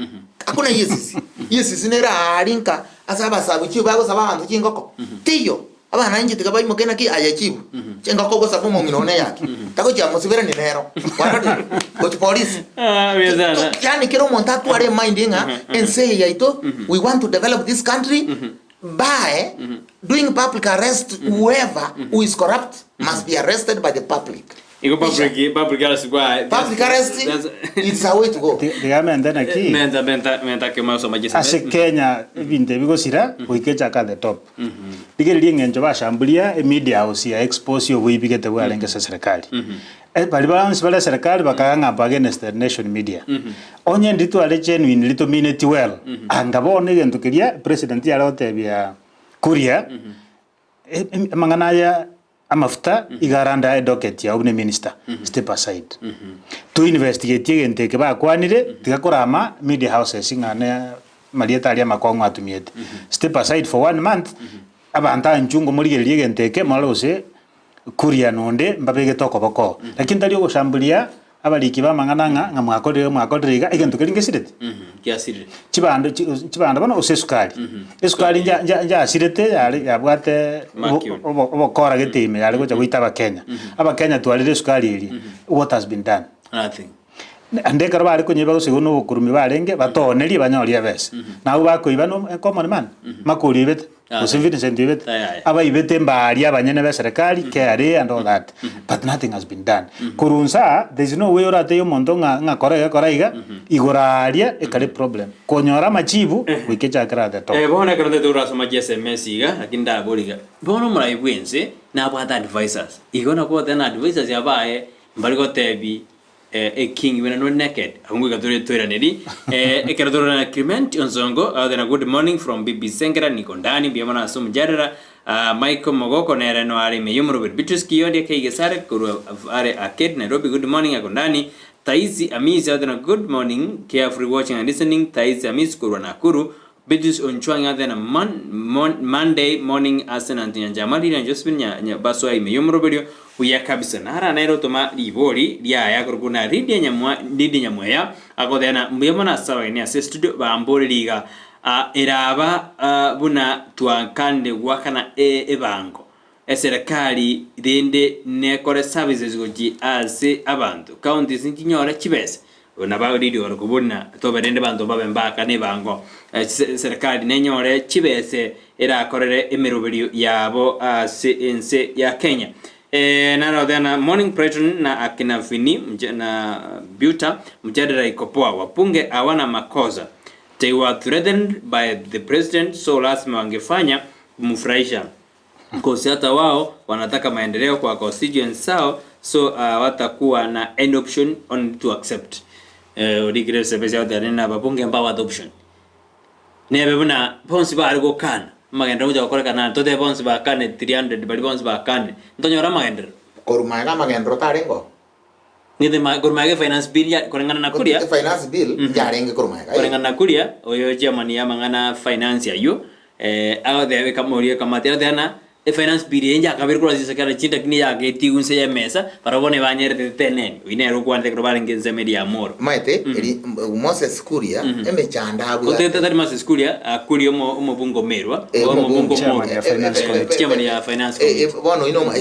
Hakuna EACC. EACC nere aria nka ase abasabu chibu bagosaba abanto chingoko, teiyo. Abananchi tiga baimoke naki aye chibu, chingoko ogosaba omong'ina one eyaki, tagochia mosiberani nero, kwarorire? Gochia polisi. Ah, buya sana. Yaani kera omonto atware emind ng'a ense eye yaito we want to develop this country by doing public arrest whoever who is corrupt must be arrested by the public. Igo public public arrest kwa Public arrest it's a way to go. Tiga mente naki Menta menta menta kema soma ase jese. Kenya ebinto ebi gosira goika echaka at the top. Rigereria eng'encho bashambulia emedia house ya expose oboibi gete bwarenge ase serikali. Baria bonsi bare eserekari bakaga ng'a mba against the nation media. Onye nditware genuinely tomineti well, anga bono egento keria president yare gotebia Kuria, amang'ana aya amafuta iga arande edocket yao buna eminister, step aside. To investigate egento eke bakwanire, tiga korama media houses ng'a ne marieta aria amakong'u atumiete. Step aside for one month, abanto anchwe ngomorigereria egento eke morore gose Kuria nonde mbabegete okoboko, lakini tari ogoshambulia abariki b'amang'ana ng'a ng'a mwakorire iga mwakorire iga, egento keria ngesirete. Kiasirire. Chibando chi chibando bono gose esukari, esukari nja nja njasirete yare yabwate Mercury. obo obokora gete ime yare gocha goita abakenya. Abakenya twarire esukari eria, what has been done? Nothing. Naende ekero bare konyeiba gose igo nobokurumi barenge, batoonerie banyorie ebesa. Nabwo bakoiba no common man, makori oibete, gose Vincent oibete, abaibete mbaria abanyene be serikali, KRA and all that, but nothing has been done. Korwa inse aa, there is no way oratebie omonto ng'a ng'a kora iga kora iga, igoro aaria ekare problem. Konyora amachibu, goika echakere at the top. Bono ekero ntagete korasoma chi sms iga, lakini ndabore iga, bono omorai bwense nabwate advisors, igo nabo goteba na advisors abaye mbari gotebi A king when no naked abwo ngoika tore toiraneri ekero tore na Clement Onsongo agoteba good morning from BB Sengera niko ndani mbuya mono ase omojarera Michael Mogoko nere no are ime yomoroberi Beatrice Kiyondi aka Igesare korwa are Arcade Nairobi good morning ako ndani Taizi Amisi agoteba good morning carefully watching and listening Taizi Amisi korwa Nakuru Beatrice Onchwang'e Athena mon Monday morning ase nanto Nyanchama Lilian Josephine nya nya basoa ime y'omoroberio buya kabisa. Nara nere otoma ribori riaye akorokwa buna Lydia Nyamwa Lydia Nyamweya agoteena mbuya mono ase abageni ase estudio bamboreri iga ah eraba ah buna twakanire goakana e ebango eserekari rende nekore services gochia ase abanto counties nchinyore chibesa Buna bauririe oroku buna tobe rende banto mbabe mbaakane ebango, Eserekari nenyore chibese erakorere emeroberio yabo ase ense ya Kenya. Eh, narothena Morning Brighton na akina Vini mja, na Buta mjadala iko poa. Wabunge hawana makosa. They were threatened by the president so lazima wangefanya kumfurahisha. Kosi hata wao wanataka maendeleo kwa constituents zao so watakuwa na any option only to accept. Eh, origire sebese yote na babunge ambao adoption. Nebe buna bonsi bari gokana amagendero gocha gokorekana tote bonsi bakane 300 bari bonsi bakane ntonyora amagendero Korumaega amagendero tarengo. Nithe korumaega finance bill ya korengana na kuria Finance bill yarenge korumaega. Korengana na kuria oyo chairman ya mang'ana finance ayo eh agothebe kamorie kamati agothana e finance bill enja akabere kura chisekara chinda kini yagetigu nse ya mesa barabone banyerete tenene oinere okwanete kero barenge nse media ya moro. Maete eri Moses Kuria emechanda abwate. Otete tari Moses Kuria akuria omo omobungo merwa omobungo Chairman ya finance committee. Chairman ya finance committee. Bono ino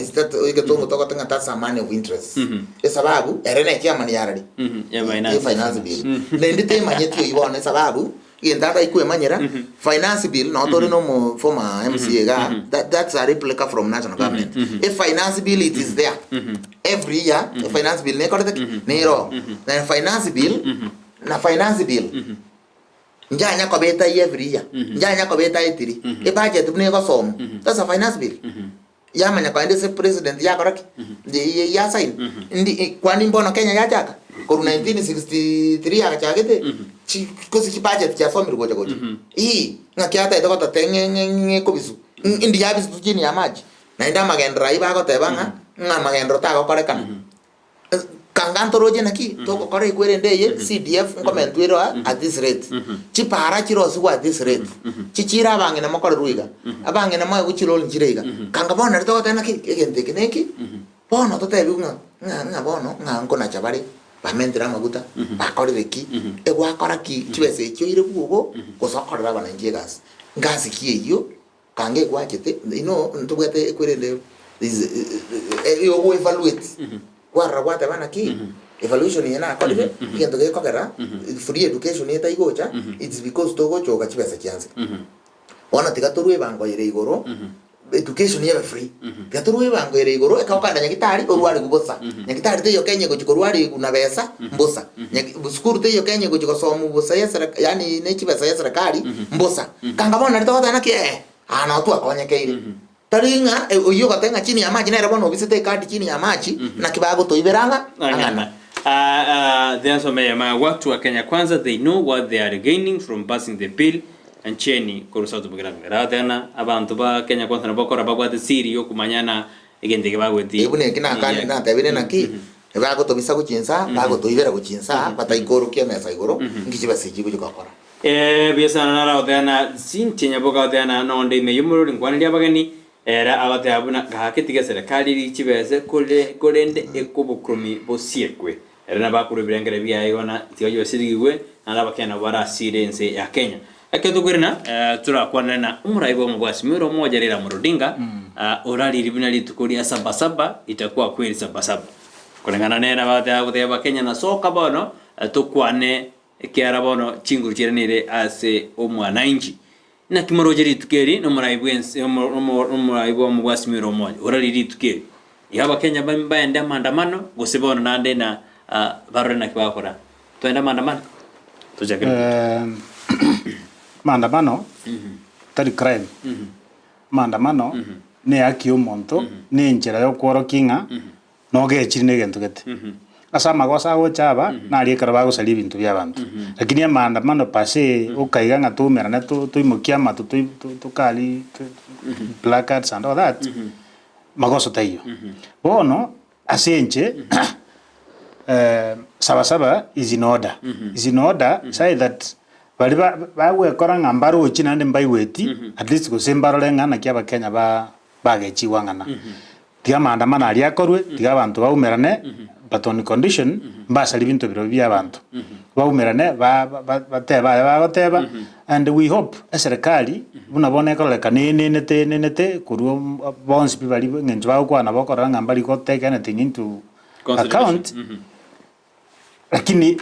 egetongo togotenga that's a man of interest. Esababu ere ne chairman yarari. Ya finance. Finance bill. Nendi temanyeti oyi bono esababu gento ataikwemanyera finance bill no tore no mo former MCA ga that's a replica from national government. A finance bill, it is there every year. A finance bill nekorete nero na finance bill na finance bill njanya kobeta every year, njanya kobeta etiri e budget bune egosoma. That's a finance bill yamanya kwaende se president yakoraki ya sign ndi kwani mbono Kenya yachaka koru 1963 yagachagete kosi chi budget chiasomire gocha gocha ii ng'aki ataete gotate ng'e kobisu indi yabisu chini ya maji naende amagendero aywo bagoteba ng'a ng'a amagendero tagokorekana kanga ntoroche naki togokora ekwerende eye CDF nkomentwere at this rate chipara chirosiwa at this rate chichire abang'ina mokorerwa iga abang'ina moe chirori nchire iga kanga bono nari togoteba naki egento eke neki bono totebiwa ng'a ng'a ng'a bono ng'a nkonacha bare bamentire amaguta bakorire ki egwakora ki chibesa echio ire bwogo gose okorera abananchi egasi ngasi ki eywo kanga egwachete ino ntobwate ekwerende yogo evaluate kwarora gwateba naki evaluation eye nakorire egento gekogera free education etaigocha. It's because togochoka chibesa chianse. Bono tiga torwe ebango ere igoro education yebe free, tiga torwe ebango ere igoro ekaokanda nyagitari orwarigu bosa nyagitari teiyo Kenya gochi korwarigu na besa mbosa. Sukuru teiyo Kenya gochi gosomu bosa ya serikali, yani ne chibesa ya serikali mbosa. Kanga bono nari togoteba naki ano twakonyekeire tari ng'a oyio gote ng'a chini ya maji nere bono obisete ekadi chini ya maji naki bagotoiberanga ang'ana. The answer mema watu wa Kenya Kwanza, they know what they are gaining from passing the bill and cheni korusa tubugira rathena abantu ba Kenya Kwanza nabo bakora bagwate siri yo kumanyana egente ke bagweti. Ebu neki nakani natebire naki bagotobisa gochinsa bagotoibera gochinsa bataikorokia mesa igoro nkichibesa echi gochi gokora. Biasana naraoteana sinche nyaboka oteana nonde ime yumururi nkwaniria abageni era agotea buna gaketiga serikali richibese kore korende ekobokomi bosiekwe era nabakuru ebirengere biaye na tiga yosirigwe nara abakenya barasire ense ya Kenya eke tukwirina turakwanana na omurai bwa omobwasimiro omoja Raila Amolo Odinga orariri buna rituko ria sabasaba itakuwa kweli sabasaba kulingana nera batea goteba Kenya na soka bono tukwane ekiara bono chinguru chiranire ase omwananchi naki moroche rituko eri nomorai bwense omorai bwa omobwasimiro omoja orariri rituko eri iga abakenya baende maandamano gose bono nande na barore naki bagokora twende maandamano tuchakire. Maandamano tari crime. Maandamano ni haki ya omonto ni enchera ya okworokia ng'a nogechire na egento gete ase amagoso agocha aba naria ekero bagosaria ebinto bia abanto, lakini amaandamano pase okaiga ng'a toumerane toimokia amato tokari placards and all that magoso taiyo. Bono ase enche sabasaba is in order, is in order say that bari bagwekora ng'a mbarochi naende mbaigweti at least gose mbarore ng'a naki abakenya ba bagechigwa ng'ana tiga maandamano aria akorwe tiga abanto baumerane but on condition mbasari binto biro bia abanto baumerane bateba aya bagoteba. And we hope eserikali buna bono ekororeka nenenete nenete korwa bonsi pi bari ng'encho bagokwana bokorora ng'a mbari go take anything into account, lakini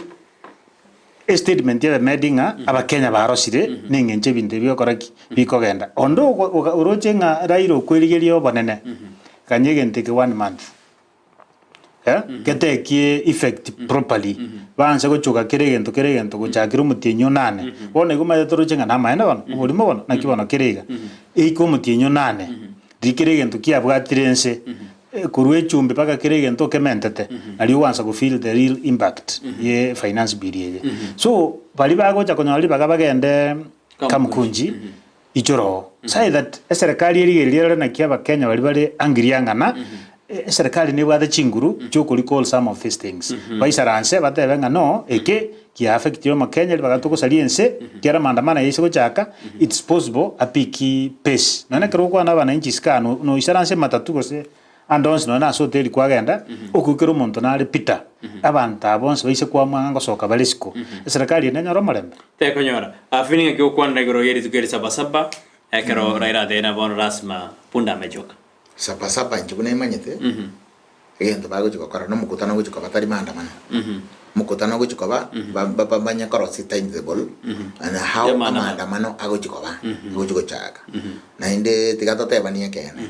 statement yabe made ng'a abakenya barosire neng'encho ebinto ebi okora ki bikogenda onde oroche ng'a Raila okwerigeria obonene. Ganya egento eke one month, eh, getekie effect properly, baanse gochoka kera egento kera egento gochakera omotienyi onane. Bono igo omanyete toroche ng'a namaene bono, oborimo bono, naki bono kere iga. Eike omotienyi onane, riria kera egento kiabwatire ense, korwa echumbi mpaka kera egento okementete, nario ogwansa go feel the real impact ye finance bill eye. So, baria bagocha konyora ribaga bagende Kamkunji, Ichoro oo. Say that eserekari erigereria erore naki abakenya baria bare angry ang'ana, eserekari nebwate chinguru chioko recall some of these things. Baisaranse batebe ng'a no, eke kia affectire omokenya ribaga togosaria ense, ekiagera maandamano aya aise gochaka, it's possible apiki pace. Nonya ekero ogokwana na abananchi isiko aa no noisaranse ematatu gose Ande onsi nonya nase hoteli kwagenda, okoigwa kera omonto nare Peter, abanto aba bonsi baise koamua ng'a ngosoka bare isiko, eserekari eye nenyore omorembe? Tekonyora. Afini ng'aki gokwanera igoro ye rituko eri Sabasaba, ekero Raila atebire bono lasima punda amechoka. Sabasaba inche buna emanyete, egento bagochia gokora na omokutano ogochia koba tari maandamano. Omokutano ogochia koba, ba- ba- ba- banye korosia timetable and how Ya maandamano. amaandamano agochia koba, agochia gochaka. Naende tiga totebanie ekeene.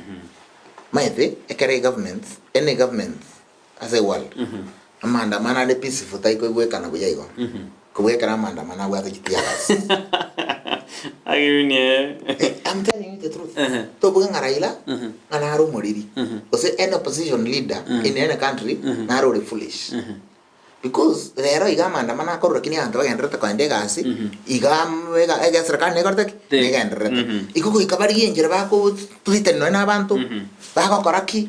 Maete, ekero egovernment, any government ase eworld, amaandamano are peaceful taikoigwekana buya igo, kobua ekero amaandamano abwate chitear gas. Agiunie. Eh, I'm telling you the truth. Tobuge ng'a Raila, ng'a nare omoriri, gose any opposition leader in any country, nare ore foolish. Because rero iga amaandamano akorwa lakini abanto bagendererete kogenda egasi, iga am- ega ega eserekari nekorete ki? Te- Negendererete. Mhm. Igo goika barigie enchera bako threaten nonye na abanto, bagokora ki?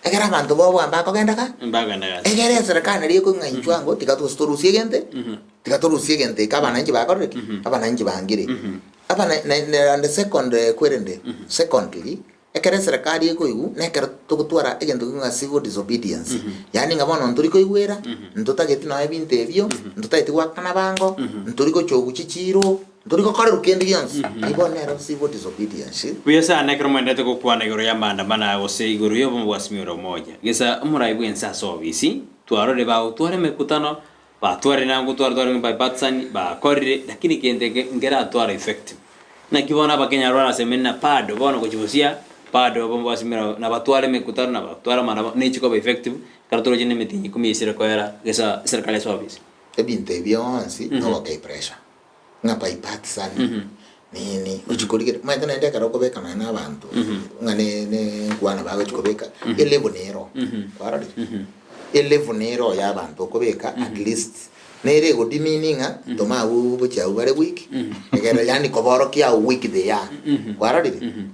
Ekero abanto boboa mbakogenda ka? Mbagenda gasi. Ekero eserekari naria ekong'a inchuo ango tiga gose torusie egente, tiga torusie egento eke abananchi bakorire ki? Abananchi bangire. Abana na na and second kwerende, secondly, Ekero eserekari ekoigwa, nekero togotwara egento kegima ng'a civil disobedience, yaani ng'a bono ntori koigwera, ntotageti nonya ebinto ebio, ntotageti goakana bango, ntori gochogu chichiiro, ntori gokorerwa kende gionsi, eyio bono nero civil disobedience. Buya sana ekero mwenderete gokwana igoro y'amaandamano aya gose igoro y'obomo bwa Azimio la Umoja. Gesa omorai bw'ense ase obisi, twarorire bagotwara emekutano, batwarire na gotwara tware bipartisan, bakorire, lakini kente eke nkeratwara effective. Naki bono abakenya barasemeri na bado bono gochia bosia, bado obomo bwa Azimio nabatware emekutano, nabatware amaandamano, nechi koba effective, ekero toroche na emetienyi ikomi esire koera gesa eserikari ase obisi. Ebinto ebi bionsi nogoka epressure, ng'a bipartisan, nini, ochia korigereria, omanyete naende ekero okobeka nonya na abanto, ng'a ne ne enkwana bagochia kobeka, elevel nero, kwarorire? Elevel nero ya abanto okobeka at least, nere egodimini ng'a toma abwo gochia abwo bare weak, egere yaani koborokia how weak they are, kwarorire?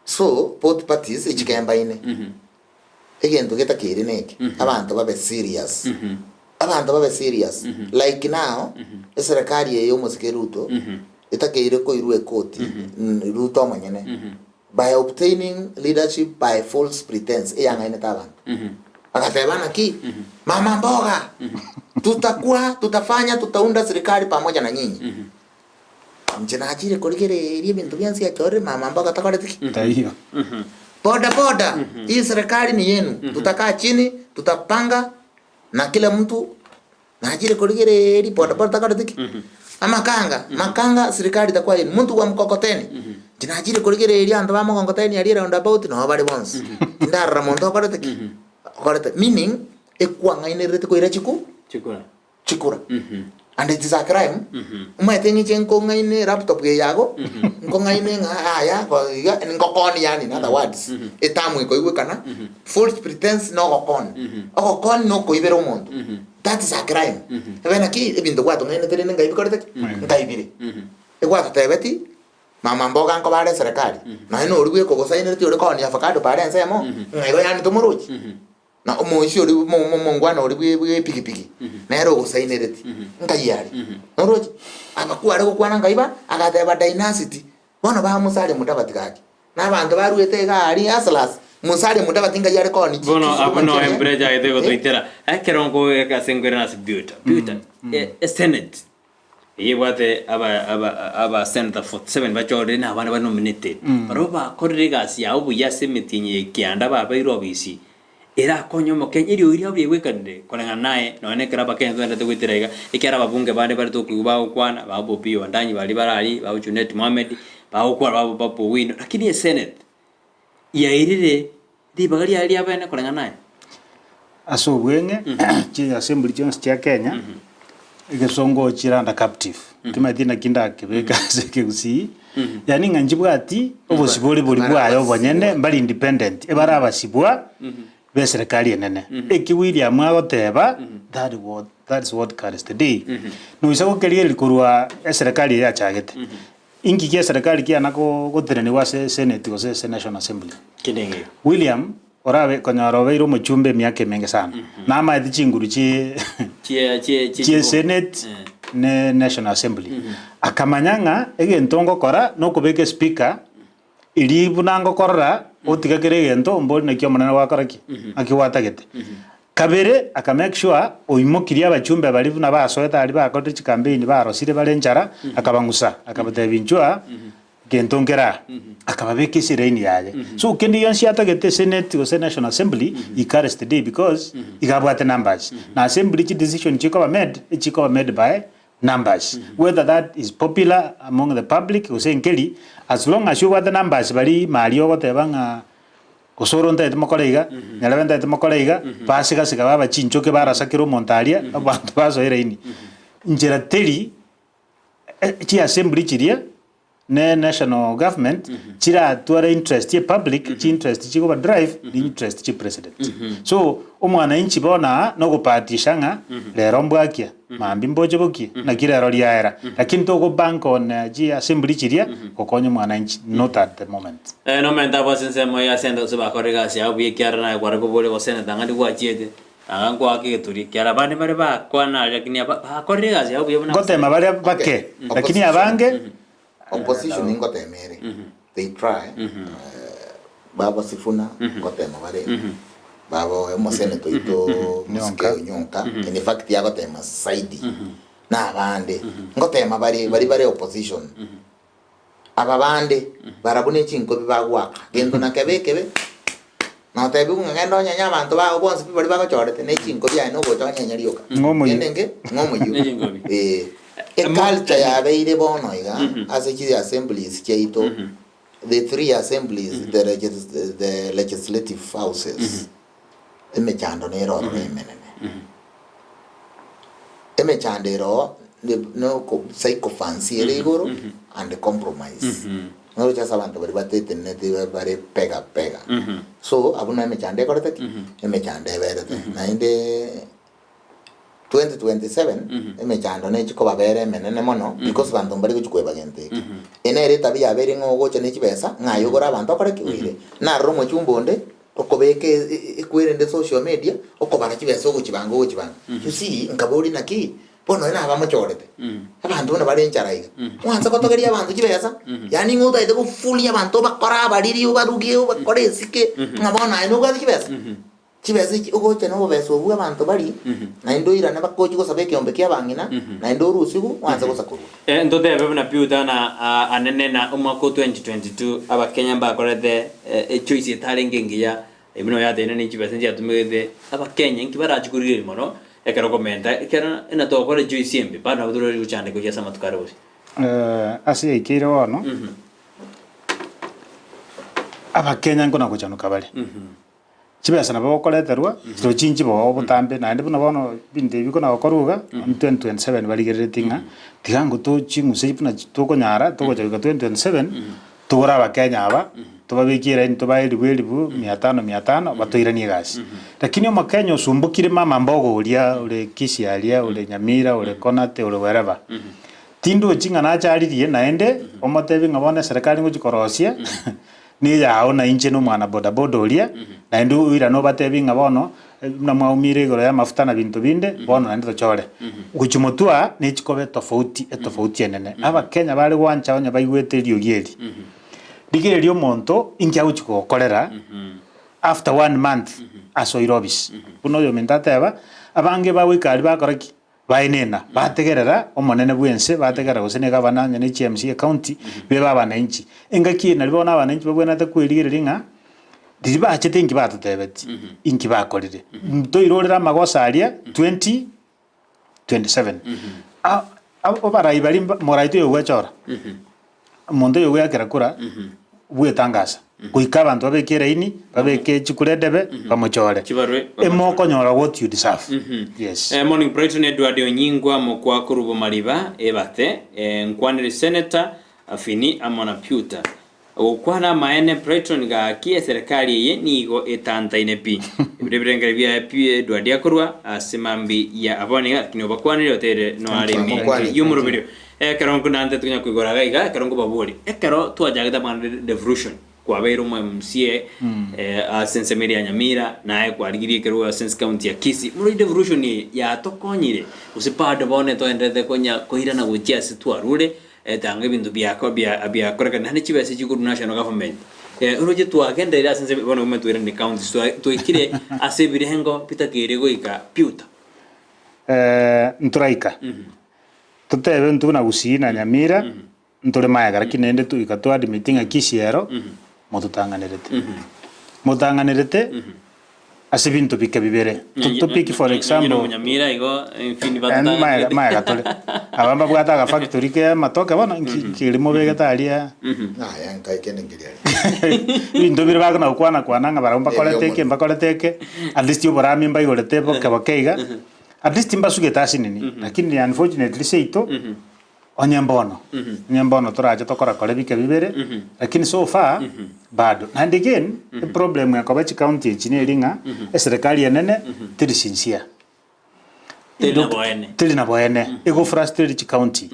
So, both parties echikembaine, egento getakeire neke, abanto babe serious, abanto babe serious, like now, eserekari eye ya omosike Ruto, etakeire koirwa ekoti, Ruto omonyene, by obtaining leadership by false pretence, eyang'ainete abanto. Agateba naki, mama mboga, tutakwa, tutafanya, tutaunda serikali pamoja na nyinyi. Inche nachire korigereria ebinto bionsi achorire mama mboga takoreti ki? Taiyo. Boda boda, hii serikali ni yenu, tutakaa chini, tutapanga na kila mtu nachire korigereria boda boda takoreti ki? Amakanga, makanga serikali itakuwa yenu, mtu wa mkokoteni, inche nachire korigereria abanto ba mkokoteni aria roundabout noo bare bonsi, tindarora monto okorete ki? Okorete, meaning, ekwang'ainererete koira chiku Chikura. chikura and it is a crime omanyete ng'iche nkong'aine laptop eye yago nkong'aine ng'a aya go- iga ngokoni yaani in other words etamu ekoigwekana false pretence na ogokoni ogokoni na okoibera omonto that is a crime ebe naki ebinto gwatong'ainete rende ngai bikorete ki ngai bire egwatotebeti mama mboga nkobare eserekari nonya na oria bwekogosainete ore koonia avocado pare ensemo ng'a igo yaani tomorochi. Na omoisia oria omongwana oria bw'epigipigi nere ogosainereti, nkai are? Noroche? Abakuo are gokwana nkai ba? Agateba dynasty. Bono ba Musalia Mudavadi gaki, na abanto baruete iga aria hustlers, Musalia Mudavadi nkai are koonia Bono chisukuma abwo no chiria, embura echagete eh? gotoitera, ekero nkogoika ase nkoirana ase Buta, Buta, esenate. Eyio ebwate aba aba aba senator 47 bachorire na abande bare nominated. Barabwo bakorire egasi yabo buya ase emetienyi ya ekianda babeire obisi erakonye omokenya eriogi riabo riaigwekanire koreng'ana naye nonya na ekero abakenya togenderete goetera iga ekiagera ababunge bande bare tokoigwa bagokwana ba Opiyo Wandanyi baria bare aria ba Junet Mohammed bagokwana ba Babu Owino lakini esenate yairire. Ribaga riaye riabene koreng'ana naye. Ase obweng'e chi assembly chionsi chia Kenya, egesongo chire under captive. Timanyeti naki ndakebeke ase ekegusii, yaani ng'a nchibwati obosibore boria bwaye obonyene, mbari independent, ebare abasibwa be eserekari enene. Eki William agoteba, that what that is what carries the day. Noisa gokerigereria korwa eserekari eye yachagete, Inki gi'eserekari kiana gotenenigwa ase Senate gose ase National Assembly? Kende ngeiyo. William orabe konyora obeire omochumba emiaka emenge sana, namaete chinguru chie Chie chie chie chie Senate Eh. ne National Assembly. Akamanya ng'a egento ngokora nokobeka espeaker Erio buna ngokorora, otiga kera egento, mbori naki Omonene gwakora ki? Naki gwatagete. Kabere, aka make sure oimokirie abachumbe baria buna basoete aria bakorire chicampaign barosire bare enchara, akabang'usa, akabatebia inchuo aa, gento nkere aa. Akababeka ase elaini yaye. So kende gionsi atagete senate gose national assembly, he carries the day because iga abwate numbers. Na assembly chidecision chikoba made, echikoba made by numbers whether that is popular among the public gose nkeri as long as obwate numbers baria ime aria ogoteba ng'a gose oro ntaete mokore iga nyarebe ntaete mokore iga basigasika baba chinchoke barasa kera omonto aria abanto basoa eraini. Nchera teri chiassembly chiria ne national government chiratware interest ye public chi interest chigoba drive ni interest chi president. So omwananchi bono aa nogopatisha ng'a rero mbwakia mambia mboche bokie naki rero riaera lakini togo bank on chi assembly chiria gokonya omwananchi not at the moment. Eh, nomente abwo ase ensemo ya sente gose bakore egasi yabo buya ekiagera naye kware koboria gose seneta ng'a ndigwachiete, anga nkoake egeturi ekiagera abande mbare bakwana aria lakini aba bakorire egasi yabo buya buna Ngotema baria bake lakini abange Opposition ngotema ere they try baba Sifuna ngotema bare baba omosenator oito Mosike Onyonka in fact agotema zaidi na abande ngotema bare baria bare opposition Aba bande barabwo ne chinkobi bagoaka gento na kebe ekebe, notebigwe ng'a genda onyenye abanto bao bonsi pi baria bagochorete ne chinkobi aye nogocha onyenye rioka. Ng'a omoyio. Kende nge ng'a omoyio. Ne chinkobi. Ee. Eculture yabeire bono iga ase chi assemblies chiaito, the three assemblies, the legis the legislative houses, emechando nere ororo emenene. Emechando ere oo noko sycophancy ere igoro and compromise. Noroche ase abanto baria bateteneneti bare pega pega. So abwo na emechando ekorete ki? Emechando eberete. Naende 2027 emechando nechi kobabera emenene mono because banto mbari gochi kweba gento eke. Eye nere etabia yabeire ng'a ogocha ne chibesa ng'a aye ogore abanto okore ki? Oire. Naroro omochumba onde Okobeka ekwerende social media, okobara chibesa ogochibanga ogochibanga. You see, nkaboria naki, bono nonya nabamochorete, abanto buna bare enchara iga, mwansa gotogeria abanto chibesa, yaani ng'a otagete gofuria abanto obakore abariri obaruge obakore esike, ng'a bono aye nobwate chibesa. Chibesa echi ogocha na obobesa obwo abanto baria, naende oirane bagochi gosaba ekeombe kia abang'ina, naende orusigwe mwanse gosakorwa. Ntotebe buna Peter na anene na omwaka o 2022 abakenya mbakorete echoice etarenge engiya buna oyateine ne chibesa nchiatumegete abakenya inki barachi korigereria mono ekero okomenta ekero na togokora echoice embe bado nabo torari gochandeka gochia ase amatuko are bosio. Ase yaikeire bono, abakenya nkona gochanuka bare. Chibesa nabo okoreterwa, chirochio nchiboe obotambe, naende buna bono ebinto ebi bikona gokorwa iga, 2027 barigereretie ng'a tiga ngo toching'use buna tokonyara, togocha goika 2027, togore abakenya aba, tobabekie eraini tobae elifu elifu, mia tano mia tano, batoiranie egasi. Lakini omokenya osumbokire mama mboga oria ore Kisii aria, ore Nyamira, ore Konate, ore wherever, tindochi ng'a nacharirie naende, omotebie ng'a bono eserekari ngochi korosia. Neyao na inche nomwana bodaboda oria, naende oirane obatebie ng'a bono, buna mwaumire igoro y'amafuta na binto binde, bono naende tochore. Gochia motwe aa, nechikoba etofauti, etofauti enene. Abakenya bare gwancha onye baigwete eriogi eri, rigereria omonto inki agochia gokorera after one month asoire office. Buna oyominto ateba, abange bagoika aria bakora ki? Baenena, bategerera omonene bw'ense, bategerera gose negavana onye ne chiMCA ecounty, bebe abananchi. Engaki eye nario bono abananchi babwenerete kwerigereria ng'a riria bachete inki batotebeti, inki bakorire. Toirorere amagoso aria 2027. A- Abarai baria mba morai toyo gwechora, omonto oyo gwekera kura, bwetangasa. Goika abanto babeke eraini, babeke chikura edebe, bamochore. Chibarwe, bamochore. Emokonyora what you deserve. Yes. Eh, Morning Brighton Edward Onyingwa mokwa korwa Bomariba ebate eh, nkwanere Senator Afini amo na Pewter Gokwana amaene Brighton gaki eserekari eye nigo etantaine pi. Ebiro ebirengero biaye pi Edward akorwa ase mambi ya abwo niga lakini obakwanire oteire noare ime Twamokwanire. y'omoroberio. Ekero nkunante tonya koigora iga iga ekero nkobaboria ekero twachagete amang'ana devolution kwabeire omo MCA ase ensemo eria ya Nyamira naye kwarigirie ekerogo ase ense county ya Kisii bono devolution eye yatokonyire gose bado bono etoenderete konya koirana gochia ase twarure Tanga ebinto biako bia biakorekana naende chibesa chikorwa national government. Oroche twagenderire ase ense bono buna twairane counties twa twaikire ase ebirengo bitakeire goika piuta. Ntoraika totebe intwe buna Gusii na Nyamira ntore magega lakini naende toika to admit ng'a Kisii ero mototang'anerete. Motang'anerete ase ebinto bike bibere. To pick for example, Nyamira igo infini maega maega tore. Aba mbabwate aga factory ke amatoke bono nki nkeri mobegete aria. Yaya nkai kende nkeri aria. Ebinto bire bakona gokwana kwana ng'a barabwo mbakorete eke mbakorete eke, at least oborami mbaigorete boke boke iga, at least mbasugete ase nini, lakini unfortunately seito. Onye mbono, onye mbono torache tokorakore bike bibere, lakini so far bado. Naende again, eproblem ekoba chicounty echi neri ng'a eserekari enene teri sincere. Teri na boene. Teri na boene, ego frustrate chicounty.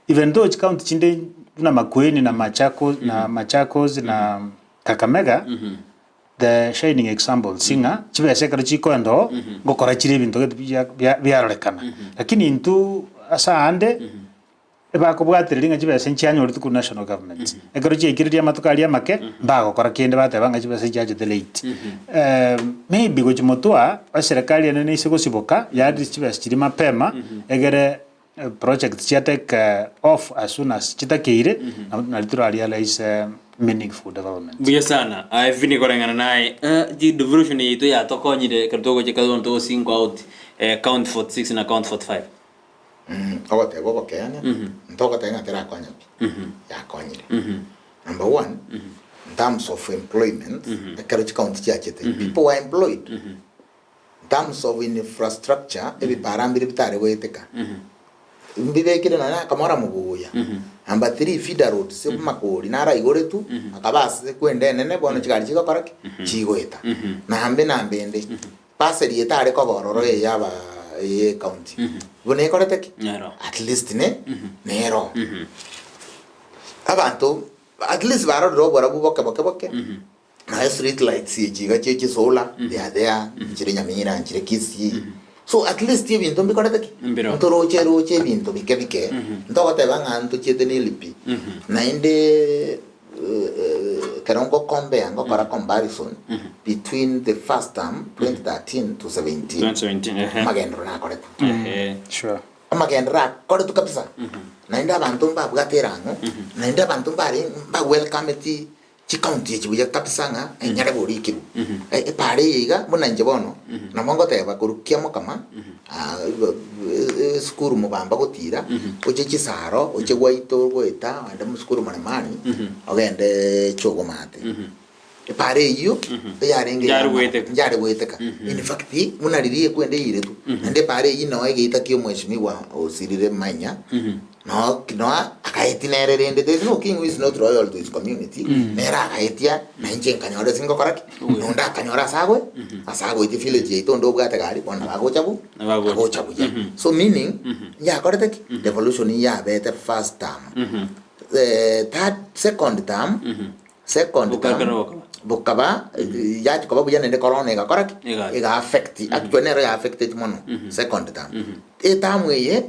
Even though chicounty chinde buna Makueni na Machakos na Machakos na Kakamega, the shining examples ng'a chibesa ekero chikoenda oo, ngokora chire ebinto gete bia bia biarorekana. Lakini intwe ase aande, ebakobwatereria ng'a chibesa nchianyoretwe korwa national government. Ekero chiaikereria amatuko aria amake, mbagokora kende bateba ng'a chibesa nchiachete late. Maybe gochia motwe eserekari ene neise gosiboka, yaani chibesa chiria mapema, egere project chia take off as soon as chitakeire nari tora realize meaningful development. Mbuya sana. Aye Vinny koreng'ana naye eh, ji devolution yaito yatokonyire ekero togocha ekero bono togo single out eh, count 46 na count 45. Ogoteba obokeene, ntogoteba ng'a terakonya pi, yakonyire. Number one, in terms of employment, ekero chikaunti chiachete, people were employed. In terms of infrastructure, ebipara mbire bitare goeteka, mbibekire nonya na akamora mobuya. Number three, feeder roads, amakori naro aigoretwe, akaba ase kwenda enene bono chigari chigokora ki? Chigoeta. Nambe namba ende, bursary etare koba ororo eye yaba eye ecounty, buna ekorete ki? Nero. At least ne nero. Abanto at least barorire oborabu boke boke boke. Naye street lights echi iga chie chisolar, they are there, nchire Nyamira, nchire Kisii. So at least ebinto mbikorete ki? Mbireo. Ntoroche roche ebinto bike bike, ntogoteba ng'a ntochiete na elipi. Naende ekero ngo compare ngokora comparison between the first term 2013 to 17, 2017, ehe. amagenderero nakoretwe. Ehe. Sure. Amagenderero akoretwe kabisa, naende abanto mbabwate erang'o, naende abanto mbare mbawelcometi Chikaunti echi buya kabisa ng'a enyare borikirwe. Epaara eye iga buna inche bono, nabo ngoteba korwa Kiamokama, esukuru mobamba gotira, oche chisaro, oche gwaito goeta, ogende mosukuru Mremani, ogende Chogomate. Epaara eyio, eyarenge Yare ya goeteka. yare goeteka. In fact, buna riria ekwenda eiretwe, naende epaara eyio noo egeita kia omweshimiwa osirire manya, Noo Noa akaetia nere rende, there is no king who is not loyal to his community, nere akaetia na inche nkanyora ase ngokora ki? Nonde akanyora ase agoe, ase agoetia village yaito onde obwate gari bono nabo agocha bu, Nabo agocha. agocha buya. So meaning, yakorete ki? Devolution yabete first term. Third, second term, second Bokaba term, bokaba. bokaba, yachi koba buya naende corona egakora ki? Egacha. Ega affect, actually nero ya affected mono, second term. Eterm eye,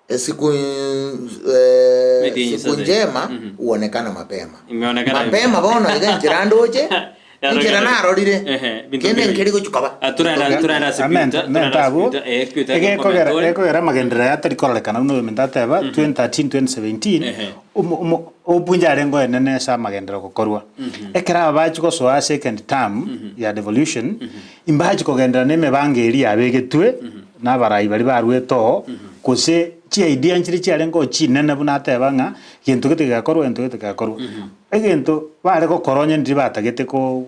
Siku, eh, Metienyi siku sasa. njema Mhm. huonekana mapema. Imeonekana Mapema bono iga enchera ndoche, enchera narorire, Ehe, binto kende mbiri. nkeri gochi koba. Ah, turenda turenda ase Amen, Peter, amen, turenda ase tabu. Peter, eh, Peter, Egekogera comment egekogera amagenderero aya atari kororekana buna oyominto ateba 2013 2017 Ehe. omo- omo- opunja arenge oenene ase amagenderero gokorwa. Ekero aba bachi gosoa ase second term ya devolution, imbachi kogenderera na emebango eria yabegetwe Nabarai baria baruete oo, gose chiidea nchiria chiarenge oo chinene buna ateba ng'a gento gete gegakorwa, gento gete gegakorwa. Egento. Bare gokora onye ndiri batagete ko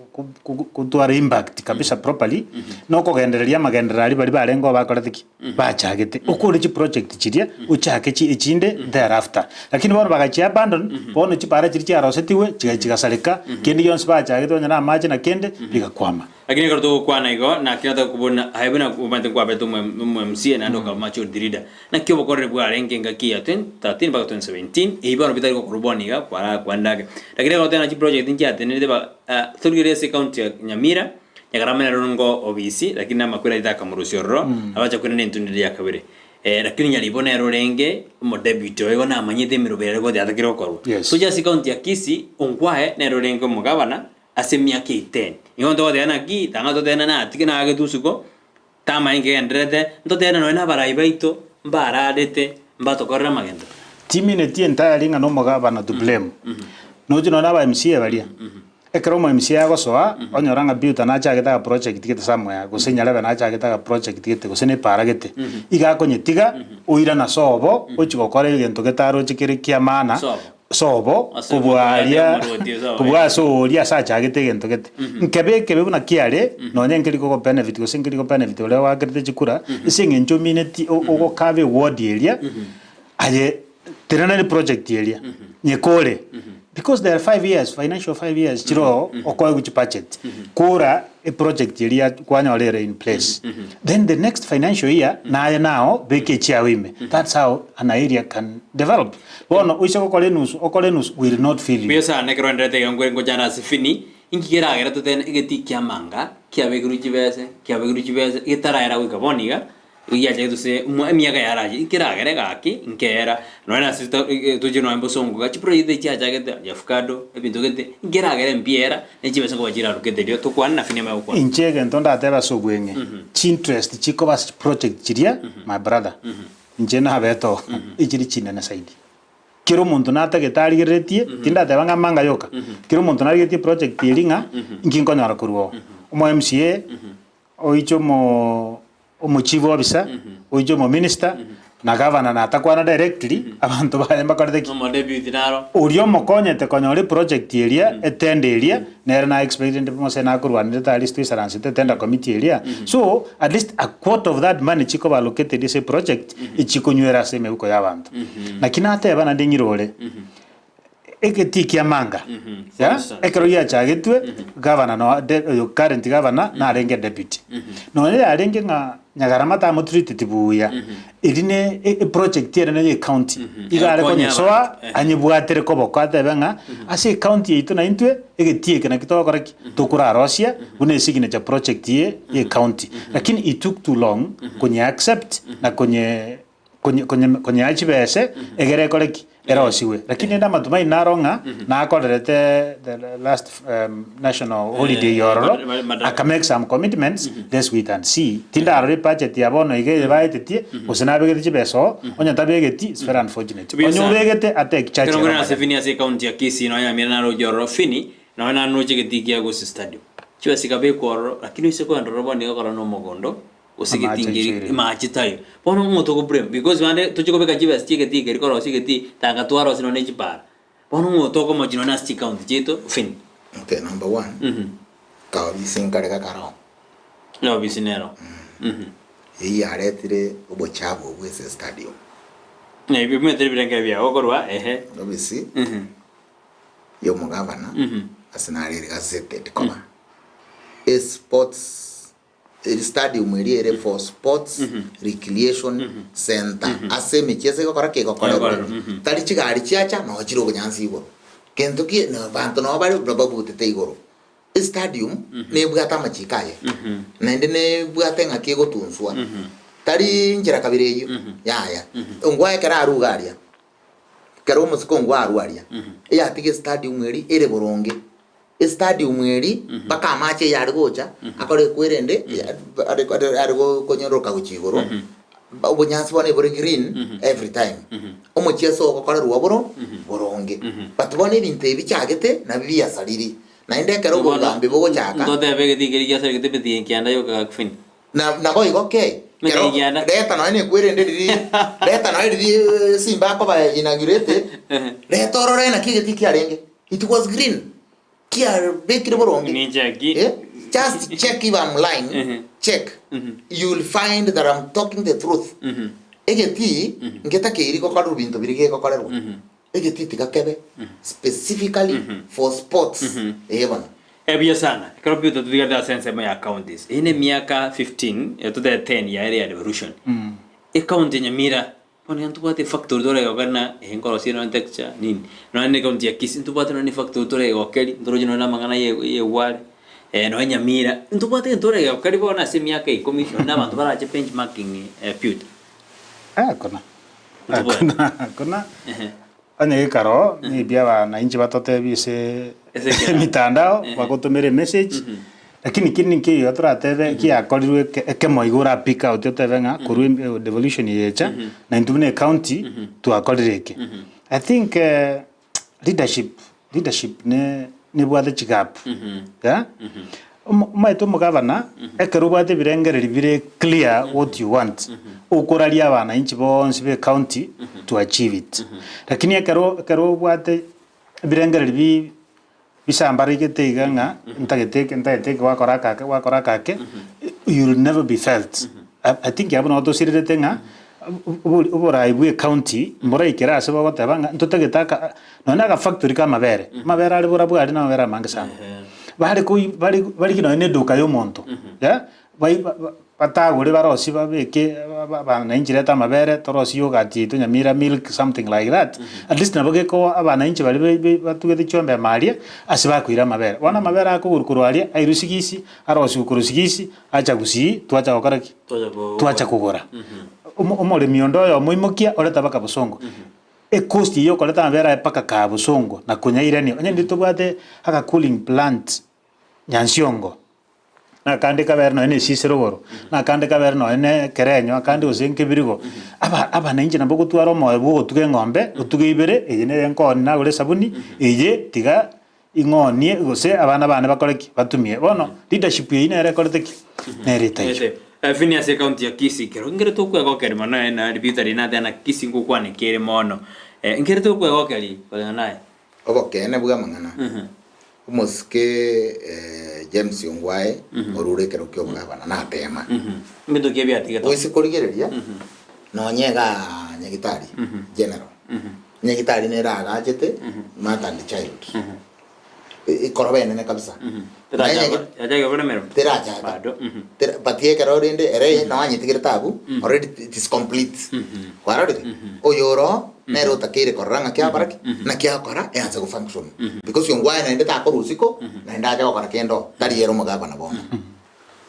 gotwara impact kabisa properly, na okogendereria amagenderero aria baria barenge oo bakorete ki? Bachagete. Okore chiproject chiria, ochake chi echinde thereafter. Lakini bono bagachia abandon, bono chipara chiria chiarosetigwe, chigachi chigasareka, kende gionsi bachagete onye na amache na kende, bigakwama. Lakini ekero togokwana igo, naki nataka kobuna aye buna omanyete nkwabete omo omo MCA naende okaba majority leader. Naki obokoreri bwarenge engaki ya 2013 mpaka 2017, ebi bono bitari gokorwa bono iga kwara kwande ake. Lakini ekero togoteba chiproject nchiatenenete ba torigereria ase ecounty ya Nyamira, Nyakarama nero nigo obisi, lakini namakweri aito akamorusia ororo, abacha koirana entunda eria ya kabere. Lakini Nyaribo nere orenge omodeputy oye igo namanyete emeroberi are gocha atakire gokorwa. Yes. Toche ase ecounty ya Kisii, Ongwae nere orenge omogabana, ase emiaka eteni. Igo ntogoteba naki, tanga totebe natige naagete usuko, tamanye nkegendererete, ntotebe nonya na abarai baito mbararete mbatokorere amagento. Timineti entirely ng'a nomogabana to blame. Nochi nonya na aba MCA baria, ekero omo MCA agosoa, onyora ng'a Beauty nachagete aga project gete somewhere, gose Nyarebe nachagete aga project gete, gose na epara gete, iga akonyetiga, oirana sobo, ochia gokora egento getaroche kere kia maana, Sobo. sobo Ase kobua aria omorwoti sobo. kobua ase oria ase achagete egento gete. Nkebe ekebe buna kiare, nonye nkeri kogo benefit gose nkeri go benefit oria oakerete chikura, ase eng'encho omineti o- ogokaba eward eria, aye tenena ne project eria, nyekore. Because there are 5 years, financial 5 years chire oo, okoegwa chibudget, kora eproject eria kwanyora ere in place. Then the next financial year, naye nao beka echiao ime. That's how an area can develop. Bono oise gokora enusu, okore enusu, will not fail you. Mbuya sana ekero oenderete iga nkwe ngochana ase Fini, inki keragere totene egetii ki'amanga kiabekirwe chibese, kiabekirwe chibese, getaraera goika bono iga, giachagete gose mwa emiaka yarache, nkeragere gaki nkeera, nonya na ase to tochire nonya bosongo iga, chiproject chiachagete avocado, ebinto gete, nkeragere mbiera, ne chibesa nkoba chirarokete erio tokwane na Fini amanye gokwana. Inche egento ndatebe ase obweng'e, chinterest chikoba ase chiproject chiria, my brother, Inche nabete oo, echire chinene zaidi. Kera omonto natagete arigereretie, tindateba ng'a amanga yoka, kera omonto narigereretie project eria ng'a inki nkonyora korwa oo. Omo MCA, oiche omo omochief officer, oiche omominister, na gavana natakwana directly, abanto baye mbakorete ki? Omo deputy naro. Oria omokonyete konyora eproject eria, etender eria, Nere na expect rende Mose nakorwanerete at least toisaransete tender committee eria. So at least a quarter of that money chikoba allocated ase eproject echikonywera ase emebuko ya abanto. Naki nateba naende ng'ire ore, egetii kia Manga, For ya, instance. ekero giachagetwe, governor no de oyo current governor narenge deputy. Nonya yarenge ng'a Nyagarama tamotreateti buya, eri ne eproject ere neye ecounty, iga are Egokonya konyesoa abanto, eh. anyebwatere koboko atebe ng'a ase ecounty yaito naintwe egetii eke naki togokora ki? Tokorarosia buna esignature project ye ye ecounty. Lakini it took too long konye accept na konye konye konye konyea chibese egere ekore ki? Erosigwe. Lakini rende amatumaini naro ng'a nakorerete the last national holiday Eh, ororo, Madaraka. aka make some commitments, let's wait and see. Tindarora ebudget ya bono iga eye baetetie, gose nabegete chibesa oo, onye tabegeti, it's very unfortunate. Buya Onye sana. obegete, atake charge Ekero ere nkorera ase omonyene. Fini ase ecounty ya Kisii nonya Nyamira naroche ororo Fini, nonya nanoche egetii kia Gusii Stadium. Chibesa chikabekwa ororo, lakini oise kogenda ororo bono iga okora na omogondo, gose Amache egetingeri aichoire. amache taiyo. Bono omonto ogo blame because bande tochie kobeka chibesa chia egetii keria korosia egetii tanga twarosia nonya ne chipara. Bono omonto okomochia nonya ase chicounty chiaito fini. Okay, number one, kaobisi nkare gakaroo. Eobisi nero. Eyio yaretire obochabu obwo ase estadium. Ebio bimanyete ebirengererio biago korwa ehe. Obisi ya omogavana ase nare ere gazetted koba esports Stadium eria ere for sports recreation centre ase emicheso egokora ki? Egokorerwa. Tari chigari chiacha noo chire obonyansi igoro. Gento ki abanto noo bare babutete igoro. Estadium nebwate amachiko aye naende nebwate ng'aki egotunswa. Tari nchera kabere eyio yaya. Ongwae ekero arure iga aria, ekero omosike ongwae arure aria, eyatiga estadium eria ere boronge. Estadium eri mpaka amache eyare gocha akore ekwerende are konyororoka gochia igoro, obonyansi bono ebore green every time. Omochieso ogokorerwa boro boronge. But bono ebinto ebi bichagete nabio biasariri. Naende ekero obogambi bogochaka. Ntotebe egetii keria giasaregete emetienyi kianda yoka gakufini. Na naboigo ki, kero Emetienyi kianda. reta nonya nekwerende riria reta nonya riria simba akoba inaugurated, reta orore naki egetii kiarenge, it was green. Kiabekire boronge. Nincheki. Eh, just check if I'm lying, check. You will find that I'm talking the truth. Egetii ngetakeiri gokorerwa binto biria gegokorerwa. Egetii tiga kebe specifically for sports. Eh bono. Ebuya sana. Ekero Peter totigarete ase ensemo ya counties. Eye ne emiaka 15, eh, totebe 10 yaere ya devolution. Ecounty ya Nyamira Bono iga ntobwate efactory toregokeri na eye nkorosia nonya texture nini, nonya na ecounty ya Kisii ntobwate nonya na efactory toregokeri, ntoroche nonya na amang'ana ya ya egware, nonya Nyamira, ntobwate egento toregokeri bono ase emiaka ikomi nonya na abanto barache benchmarking Peter. Hakuna. Ntobwate. Hakuna, hakuna. Ehe. Onye gekaro, maybe abananchi batotebie ase Ase ekero. emitandao, Ehe. bagotomere emessage, lakini kende nkeiyo toratebe kiakorirwe eke ekemo igo ora pick out otebe ng'a korwa em devolution eye echa, na intwe buna ecounty, twakorire eke. I think leadership, leadership ne nebwate chigap, yeah, Omo omanyete omogavana, ekero obwate ebirengereri bire clear what you want, okoraria abananchi bonsi ba ecounty to achieve it. Lakini ekero ekero obwate ebirengereri bi bisambarigete iga ng'a ntagete eke ntagete eke gwakora aka ake gwakora aka ake, you will never be felt. I I think abwo nabo tosirerete ng'a obori oborai bwa ecounty mboraikere ase bagoteba ng'a ntotagete aka Nonya na agafactory ka amabere, amabere are borabwo aria na amabere amange sana. Bare koi bare bariki nonya na eduka ya omonto, eh, bai ba ba batagore barosie babeke ba ba abananchi reta amabere torosie yoghurt yaito Nyamira milk something like that, at least nabo gekoa abananchi baria ba ba batugete chiombe ime aria, ase bakoira amabere. Bono amabere akogorwa korwa aria, airwe sigisi, arosiwe korwa sigisi, acha gusii, twacha gokora ki? Twacha kogora. Omo omoremi onde oyomo oimokia, oreta mpaka bosongo. Ecost eyio okoreta amabere aye mpaka kaa bosongo na konyairania onye ndiri tobwate aga cooling plant Nyansiongo, na akande kabere nonye na esisero igoro, na akande kabere nonye na ekerenyo, akande gose nkebirigo, aba abananchi nabo ogotwara omoyo bwa ogotuga eng'ombe, otuge ibere, eye neye nkooni nagore esabuni, eye tiga ing'oonie gose abana bane bakore ki? Batumie. Bono leadership eyio nere ekorete ki? Nere etaiyo. Ese, eh, Phineas ekaunti ya Kisii kero nkere tokwegokeri mono eh, na ribita riria nateba na Kisii ngokwana kere mono eh, nkere tokwegokeri koreng'ana naye. Obokeene bw'amang'ana, Omosike eh, James Ongwae orure ekero kia obogabana natema. Mbinto ki ebiatigete? Oise korigereria nonye igaa Nyagitari General. Nyagitari nere agachete mother and child. Ikoroba enene kabisa. Naye nyagi- Yachaka koremerwa? Terachaka. Bado. Tera- but ekero rende ere noanyetigere tabu already it is complete. Kwarorire? Oyo oro nere otakeire korora ng'a kiakora ki? Naki akora eanse go function. Because ongwae naende takorwa isiko naende ache gokora kende oo. Tari ere omogabana bono.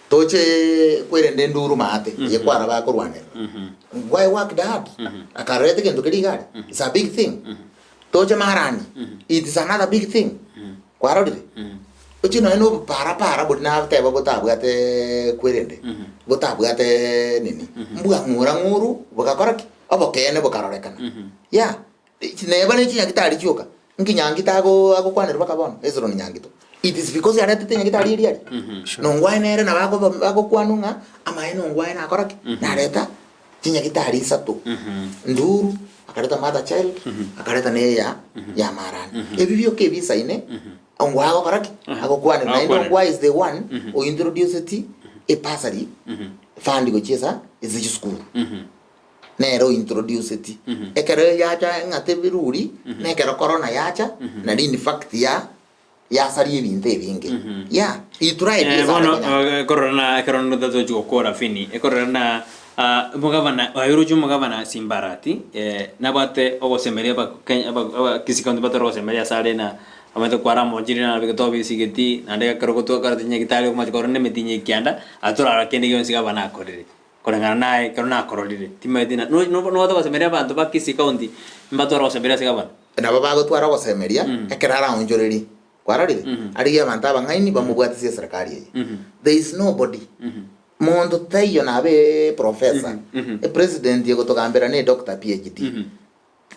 Toche kwerenda enduru maate eye kwaraba akorwanerera. Why worked hard? Akarorete egento keria iga aria. It's a big thing. Toche marani, it is another big thing. Kwarorire? Oche nonya na obopara para boria nateba botabwate kwerende, botabwate nini, mbwang'ura ng'uru bogakora ki? Obokeene bokarorekana. Yeah. Neba ne chinyagitari chioka, nki Nyangito ago agokwanerwa mpaka bono? Hezron Nyangito. It is because aretete enyagitari eria aria. Nongwae nere nabo akoba agokwanwa ng'a amaene ongwae nakora ki? Nareta chinyagitari isato. Nduru, akareta mother child, akareta na eya ya marani. Ebi bioka ebisaine, ongwae agokora ki? Agokwanerwa. Naende Agokwanerwa. ongwae is the one o introduced ebursary fund gochia ase ase chisukuru. Nere ointroduceti. Ekero yacha ng'a tebiruri, na ekero corona yacha, nari in fact ya yasaria ebinto ebinge. Yeah, he tried Eh, ase bono aranyare. eh, ekorora na ekero ndotochi gokora Fini, ekorora na ah, omogavana aye oroche omogavana Simbarati eh, nabwate ogosemeria aba Kenya aba aba Kisii County batore ogosemeria ase are na omanyete kwaramochire nabegete obisigeti naende ekero gotwakarete nyagitari okomacha korora na emetienyi ekianda atorara kende gionsi gavana akorire. Koreng'ana naye ekero nakororire, timanyeti na no- no- nobwate ogosemeria abanto ba Kisii County mbatware ogosemeria ase gavana. Nabo bagotwara ogosemeria ekero araonchorerie. Kwarorire? Arigie abanto abang'aini bamobwatisie eserekari eye. There is nobody. Monto taiyo nabe professor, epresident egotogambera ne doctor PhD.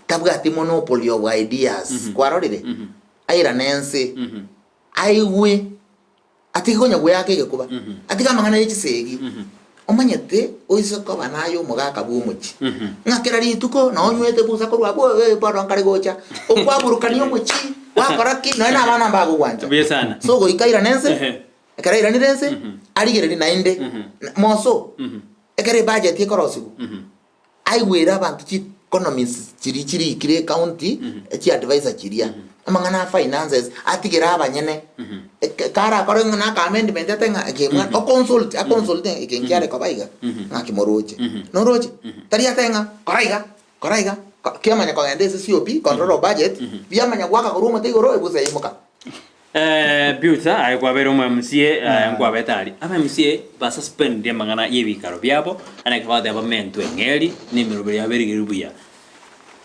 Tabwati monopoly of ideas. Kwarorire? Airane ense. Aigwe. Atige konya gweaka egekuba, atige amang'ana ye chisegi. Omanyete oise koba naye omogaka bw'omochie, ng'a kera rituko nonywete busa korwa abwo, eh, bono nkare gocha, okwaburukania omochie, gwakora ki, nonya na abana mbagogwancha. Buya sana. So goika airane ense, Ehe. ekero airanire ense, arigererie naende, moso, ekero ebudget ekorosiwa, Aigwere abanto chi economists chiria chirikire ecounty, chi advisor chiria, amang'ana a finances, atigere abanyene. Eke karakore ng'a naka amendment ate ng'a eke mwa o consult a consult ng'a eke nkiare koba iga, ng'aki moroche. Noroche? Tari ate ng'a kora iga, kora iga, ko kiamanya kogenda ase COB, control of budget, biamanya goaka korwa omote igoro ebusa yaimoka. Biusa, aye kwabeire omo MCA, aye nkwabete aria. Aba MCA ba suspendire amang'ana y'ebikaro biabo, naende ekero bagoteba bamentwe eng'eri, na emeroberi yabo erigerwe buya.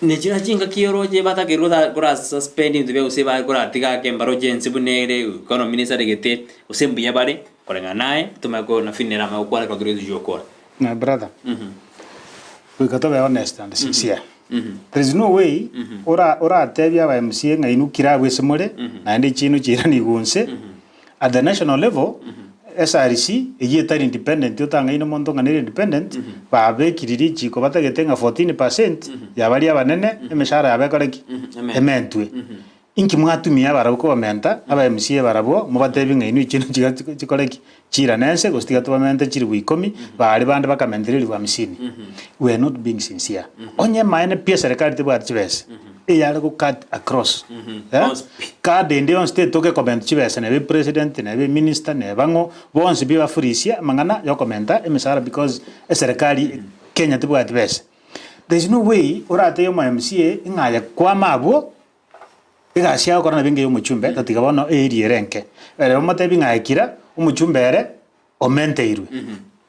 Ne chiria chingaki oroche batakeirwe gotha kora suspend ebinto biabo gose bare koratiga ake mbaroche ense buna ere, economy nesaregete, gose mbuya bare, koreng'ana naye, tomanye ko na Finn nere amanye gokwana ekero tore gochia gokora. My brother, goika tobe honest and sincere. There is no way ora oratebie aba MCA ng'a inwe kira abwo ase more, naende chiino chiirani igo inse, at the national level, SRC eyio etari independent otang'aine omonto ng'a nere independent, babekire richiko batagete ng'a 14% ya baria abanene, emeshahara yabo ekore ki? Ementwe. Inki mwatumia abarabwo kobamenta, aba MCA barabwo, mobatebie ng'a inwe chiino chiga chikore ki? Chiirane ense, gose tiga tobamente chilifu ikomi, baria bande bakamentera elifu hamsini. We are not being sincere. Onye emaene pi eserekari tebwati chibesa, eyare go cut across, eh, Bonsi pi. card ende yonsi tetoka ekomenta chibesa neba epresident, neba eminister, neba ng'o, bonsi pi bafurisia amang'ana ya okomenta emesara because eserekari Kenya tebwati besa. There is no way oratebie omo MCA ng'a aye kwama abwo, Egasi yao kora nabo engiya omochumbe, tatiga bono eeri ere enke. Ere omotebi ng'a aye kira, omochumbe ere omenteirwe.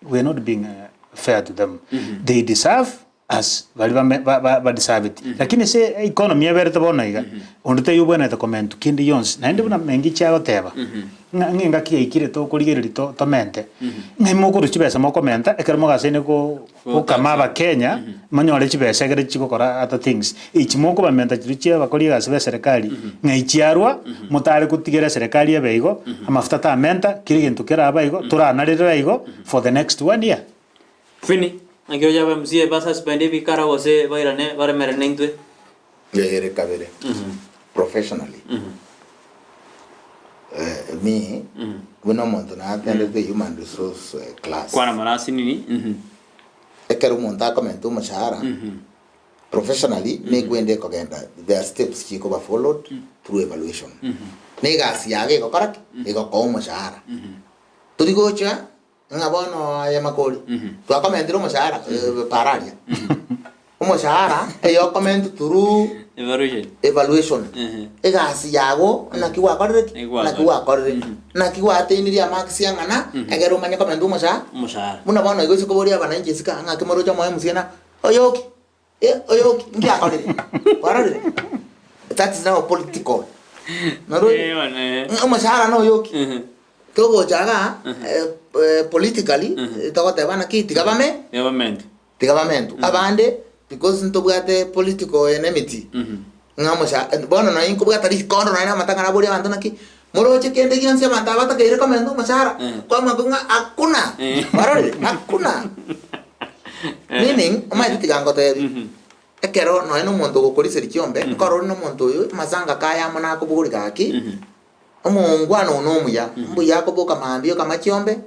We are not being fair to them. They deserve as baria bame ba ba badeserveti. Lakini ase economy eberete bono iga, onde taiyo obwenerete komentwa kende gionsi. Naende buna Mengichi agoteba, ng'a ng'a engaki yaikire tokorigereria to tomente, ng'ai mokorwa chibesa mokomenta ekero mogasaine ko Gokama abakenya monyore chibesa ekere chigokora other things. Echi mokobamenta chiria chia abakori egasi b'eserekari ng'ai chiarwa motare gotigera eserekari ebe igo, amafuta tamenta, kera egento keraba igo, toranarerera igo for the next one year. Fini, naki oche aba MCA ba suspend ebikara gose bairane baremerane naintwe? Ere kabere professionally eh, me buna omonto natendete human resource eh, class Kwana mono ase nini? Ekero omonto akomenta omoshahara professionally nekwende ekogenda there are steps chikoba followed through evaluation. Na egasi yago egokora ki? Egokoa omoshahara. Tori gocha ng'a bono aye makori twakomentire omoshahara eh, para aria. Omoshahara eyokomentwa through Evaluation. evaluation. Egasi yago naki gwakorire ki? Naki gwakorire. Naki gwakorire. Naki gwateinirie amarks ang'ana ekero omanye komenta omoshahara. Omoshahara. Buna bono igo ase koboria abananchi isiko aa ng'aki moroche omoe mosiena oyoki eh oyoki nki akorire? Kwarorire? That is now political. Norori? Eh, bono, eh. Ng'a omoshahara noyoki. Togocha igaa politically togoteba naki tiga bame Tiga bamente. Tiga bamentwe. Abande because ntobwate political enmity ng'a omosa bono nonye nkobwata rikondo nonye na amatang'ana aborie abanto naki moroche kende gionsi abanto aba batakeire komenta omoshahara kwamanya ng'a hakuna kwarorire hakuna meaning omanyete tiga ngotebi ekero nonye na omonto ogokoriseria chiombe nkorora ore na omonto oyo amasanga kaye amo nakobogoria gaki omongwana one omuya mbuya akoboka mambia okama chiombe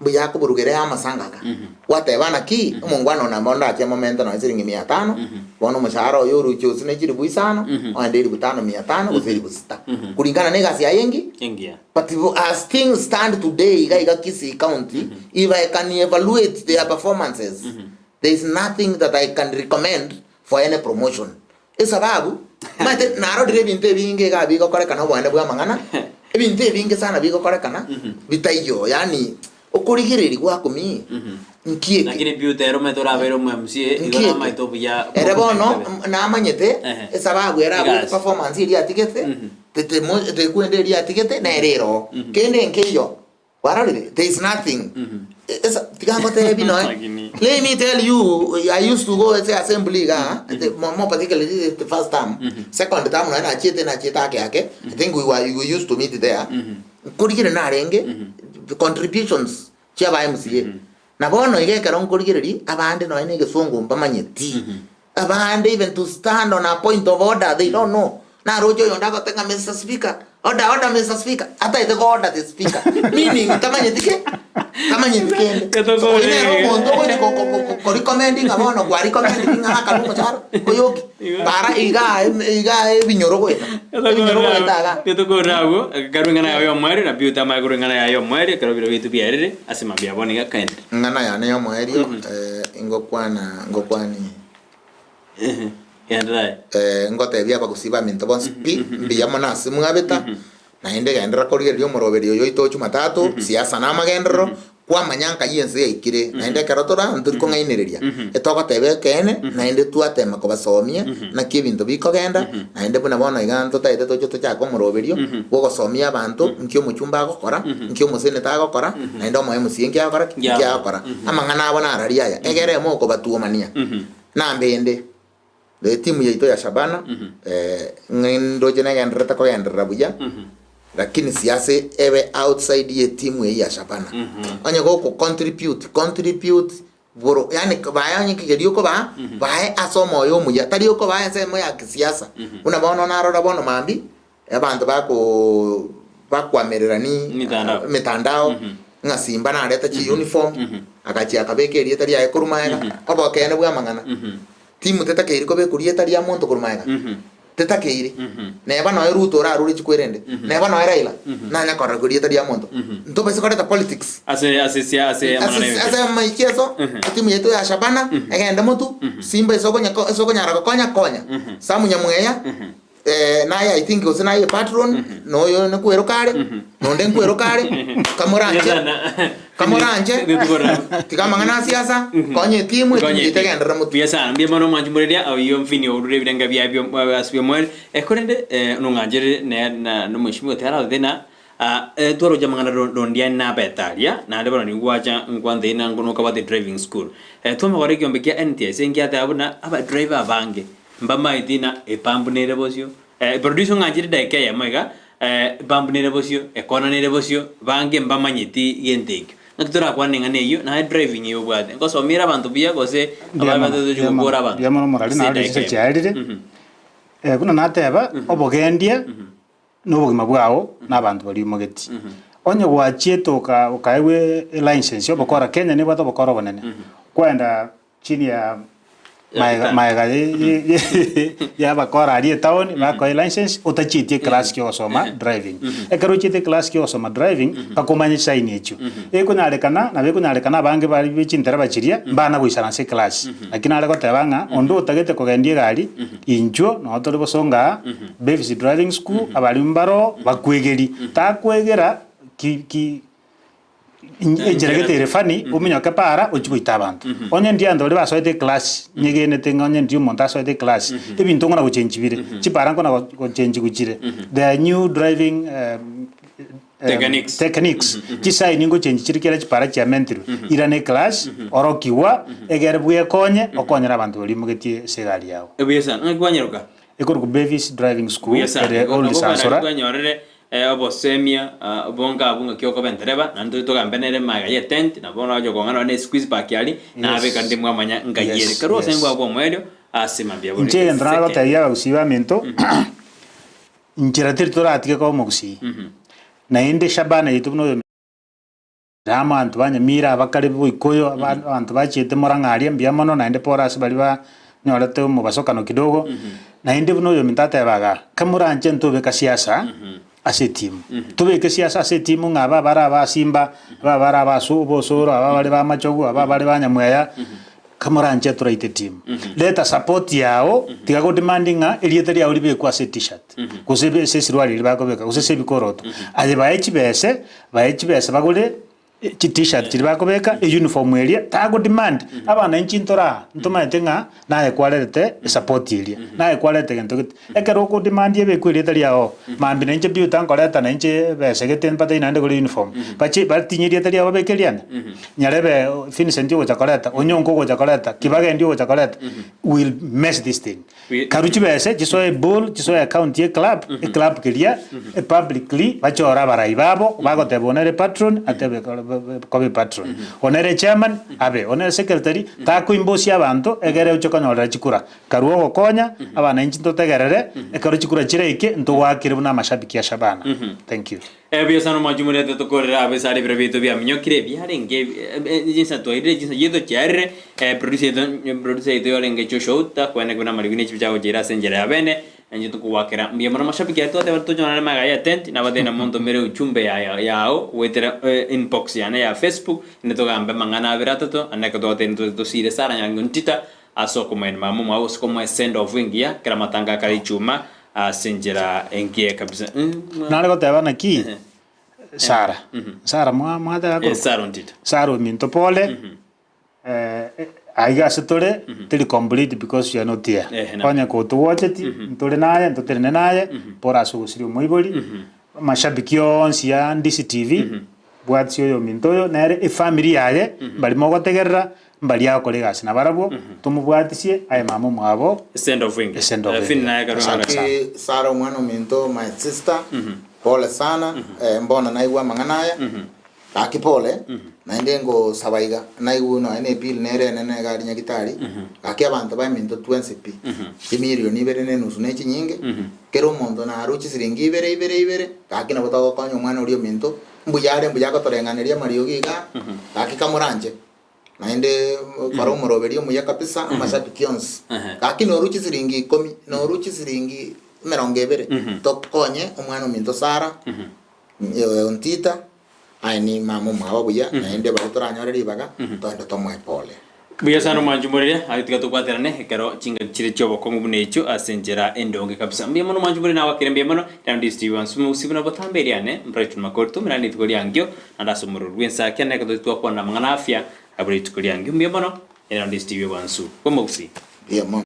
Mbuya akoburugera amasangaka, gwateba naki omongwana one amo ndache momente nonya siringi mia tano, bono omoshahara oye oruche ose ne chilifu isano, oende elifu tano mia tano gose elifu sita, kulingana na egasi yaye engi. Engiya. But as things stand today iga iga Kisii County, if I can evaluate their performances, there is nothing that I can recommend for any promotion. Esababu, omanyete narorire ebinto ebinge iga bigokorekana oboene bw'amang'ana, ebinto ebinge sana bigokorekana bitaiyo, yaani okorigereria gwakumii, nki eke? Lakini beauty ere omanyete orabeire omo MCA igo Nki eke? namaete obuya Ere bono bw'okomentebe. namanyete Ehe. esababu ere abwate Egasi. performance eria atigete, tetemo tekwenda eria atigete nere ero. Kende nkeiyo. Kwarorire? There is nothing. Esa, tiga ngotebi noe. Lakini- Let me tell you, I used to go ase assembly iga, the, more, more particularly the first term. Second term noe nachiete nachiete ake ake. I think we were we used to meet there. Nkorigere narenge the contributions chia ba MCA. Na bono iga ekero nkorigereria, abande nonya na egesongo mbamanyeti, abande even to stand on a point of order they don't know. Naroche oyonde agote ng'a Mister Speaker, order, order Mister Speaker, ataete go order the speaker, meaning tamanyeti ki? Tamanyeti kende. So oyo nere omonto ogochi ko- ko- ko- ko recommend ng'a bono kwa recommend ng'a akanwe omochara, oyoki? Bara igaa igaa ebinyoro goeta, ebinyoro goeta igaa. Rituko abwo, karue ing'ana yaye y'omoerio, na Piuta amanye korwa ing'ana yaye y'omoerio, ekero bire biaito biaerire, ase mambia bono iga kaende. Ing'ana yane y'omoerio, ingokwana ngokwani Genderera aye. Ngotebia abagusii baminto bonsi pi, mbuya mono ase mwabeta, naende genderera korigereria omoroberi oyo oito o Jumatatu, siasa na amagenderero, kwamanya nkai ense yaikire, naende ekero tore aa ntori kong'ainereria, etogoteba ekeene, naende twatema kobasomia naki ebinto bikogenda, naende buna bono iga ntotaete toche tochake omoroberio bw'ogosomia abanto nki omochumba agokora, nki omoseneta agokora, naende omo MCA nki agokora ki? Nki agokora. Amang'ana abo nararia aya, egere mokobatuomania. Nambende, etimu yaito ya Shabana, ng'a ndoche negendererete kogenderera buya, lakini siasa ebe outside ye etimu eyio ya Shabana. Onye goko contribute, contribute boro yaani bae onye kegerio okobaa, bae ase omoyo omuya, tari okobaa ensemo ya kisiasa. Buna bono narora bono mambia, Abanto bako bakwamererani Emitandao. emitandao ng'a Simba nareta chiuniform agachia akabeka erieta riaye korwa magega obokeene bwa amang'ana timu tetakeiri kobekwa rieta ria monto korwa magega tetakeiri neba noe Ruto orarure chikwerende neba noe Raila nanya korora rieta ria monto ntobaise koreta politics Ase ase sia ase amang'ana ase y'emepira. ase amaicheso etimu yaito ya Shabana egende motu Simba ase okonya ase okonyara gokonya konya Sam Nyamweya Naye I think gose naye patron, na oyo nkweroka are, na onde nkweroka are, kamoranche, kamoranche, tiga amang'ana a siasa, konya etimu, etimu yaito egenderere motwe. Buya sana, mbuya mono omwanchi moreria, oyio mfini orure ebirenga biaye bio ase biomoerio. Korende nong'anchere ne na nomweshimiwa tiara thina twaroche amang'ana rondiani nabete aria, naende bono nigo gwacha nkwanteina ngo nokabwate driving school. Twamagora ekiombe kia NTSA ngiateba buna aba driver abange Mbamaeti na epambu nere bosio, producer ong'anchire edageka eyemo iga, epambu nere bosio, ekona nere bosio, bange mbamanyeti gento ekio. Naki torakwane eng'ana eyio, naye driving eye obwate, ngosomia ere abanto buya gose Mbuya mono, abande tochi mbuya mono, gokora abanto mbuya mono morari ase naende edageka chinsa eyemo. chiarire. Buna nateba, obogendia na obogima bwao na abanto baria oimogeti. Onye gwachiete oka okaegwa elicense ya obokora, Kenya nebwate obokora obonene, kwaenda Chini ya maega maega y'abakora aria etown bakoe license otachieti eclass kia ogosoma driving. Ekero ochiete eclass kia ogosoma driving mpaka omanye chisaini echio. Ekonyarekana nabo ekonyarekana abange baria be chintereba chiria mbana goisaransa eclass. Lakini nare goteba ng'a onde otagete kogendia egari inchuo noo tore bosongo aa Bevis driving school abarimu mbaroo bakwegeri. Takwegera ki ki. Enchera gete ere funny, ominyoke para ochie goita abanto. Onye ndianto abanto baria basoete eclass, nyegenete ng'a onye ndiyo omonto asoete eclass, ebinto nkona gochenchi bire, chipara nkona gochenchigwa chire. There are new driving Techniques. techniques, chisign ngochenchi chire kera chipara chiamentirwe, irana eclass, orokigwa, egere bwekonye, okonyere abanto baria oimogetie ase egari yago. Buya sana, ng'aki kwanyeroka? Ekorokwa Bevis Driving School, Buya sana, ere igo Old nabo kwanarire Sansora. kwanyorire Obosemia bonga abwo ng'aki okoba entereba, naende toche togambe nere magega y'etent, nabo bono agocha kong'ana nonye ne squeeze pack aria, nabeka rinde mwamanya ngai ere. Karue obosemi bwabo bw'omoerio ase mambia bore Inche egento eseke. nagotebia abagusii baminto, nchera teri toratige koba omogusii, naende Shabana yaito buna oyo amo abanto ba Nyamira abakare boikoyo, aba abanto bachiete Murang'a aria mbuya mono naende pore ase baria banyorete omobasokano kidogo, naende buna oyominto ateba igaa, kamoranche ntobeka siasa ase etimu, tobeke siasa ase etimu ng'a aba bare aba Simba, aba bare aba Osoro, aba bare ba Machogu, aba bare ba Nyamweya. Kamoranche toraite etimu, reta support yao, tiga go demand ng'a erieta riao ribekwe ase eT-shirt, gose ebe ase esirwari eria bakobeka, gose ase ebikoroto. Aye bae chibese, bae chibese bagore chi T-shirt chiria bakobeka, euniform eria, tago demand, abananchi ntore aa, ntomaete ng'a naye kwarerete esupport eria, naye kwarerete gento gete. Ekero oko demand ebekwe erieta riao, mambia nainche Peter nkoreta nainche ebesa gete mpate naende gore uniform, bache batinye erieta riao babeke eriane? Nyarebe Vincent ogocha koreta, Onyonka ogocha koreta, Kibagendi ogocha koreta, will mess this thing. Karue chibese chisoe ebowl, chisoe account ye eclub, eclub keria publicly bachore abarai babo, bagoteba one ere patron, atebe kore. koba epatron. One ere chairman abe, one ere secretary, takoimbosia abanto egere oche konyorera chikura. Karue ogokonya, abananchi ntotegerere, ekero chikura chiraike, ntogoakere buna amashabiki a Shabana. Thank you. Ebiasara omwanchi omorete tokorere abesare ebiro biaito biaminyokire ebiarenge chinsa twairire chinsa chiaito chiarire producer yaito producer yaito yorenge Joshua Outa kweneki buna amariko ne chibicha agochiira ase enchera ya bene nainche tokogwakera mbuya mono mashabiki aye twateba tochorane magega ye tent nabatebie na montomere ujumbe ya yao goetera inbox yane ya Facebook inde togambe amang'ana abere atato naende ekero twatebire ntoche tosire Sarah Nyangi Ontita ase okomoenia mama omwabo gose komoa esend off engiya ekero amatanga akare ichuma ase enchera engiya kabisa. Nare goteba naki, Sara, Sara mwa mwateba Eh, korokwa? Sara Ontita. Sara ominto pole, aiga ase tore, teri complete because you are not here. Eh, nabo. Onye kotogwacheti, ntore naye, ntotenene naye, pore ase ogosiria omoibori, amashabiki onsi ya Ndisi TV, bwatisia oyominto oyo, nere efamiri yaye, mbari mogotegerera, Mbaria agokora egasi nabarabwo, tomobwatisie, aye mama omwabo. Send off engiya. Send off Finn engiya. naye karue Asante ng'ora. sana. Gaki Sarah omwana ominto my sister pole sana eh, mbono naigwa amang'ana aya gaki pole naende ngosaba iga naigwe nonya na ebill nere enene iga aria nyagitari gaki abanto baminto twensi pi chimilion ibere na enusu na echinyinge kera omonto narue chisiringi ibere ibere ibere gaki nabo togokonya omwana oria ominto mbuya are mbuya agotoreng'aneria amariogi igaa gaki kamoranche. Naende kora omoroberio omuya kabisa amashabiki onsi. Gaki noru chisiringi ikomi, noru chisiringi emerongo ebere, tokonye omwana ominto Sara, Ontita, aye ni mama omwabo buya, naende baria toranyore ribaga, toende tomoe pole. Mbuya sana omwanchi omorere, aye tiga tobwaterane ekero chingaki chire chi'obokong'u buna echio ase enchera endonge kabisa. Mbuya mono omwanchi omorere nagwakire mbuya mono, naende Steve Wansume gose buna botambe eriane, Brighton Makori tomerane rituko riankio, Naende ase omorero bw'ensakia na ekero twakwana amang'ana afya abure rituko riangio mbuya mono, ere naende Steve Bwansu bw'omogusii. Mbuya mono.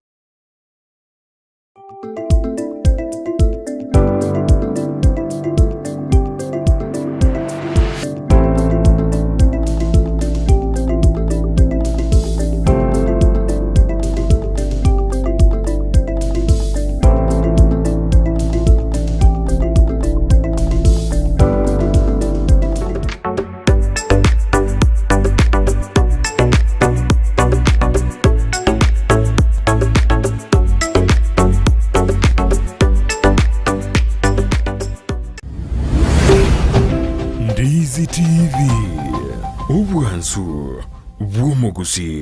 Ndizi TV, obwansu bw'omogusii.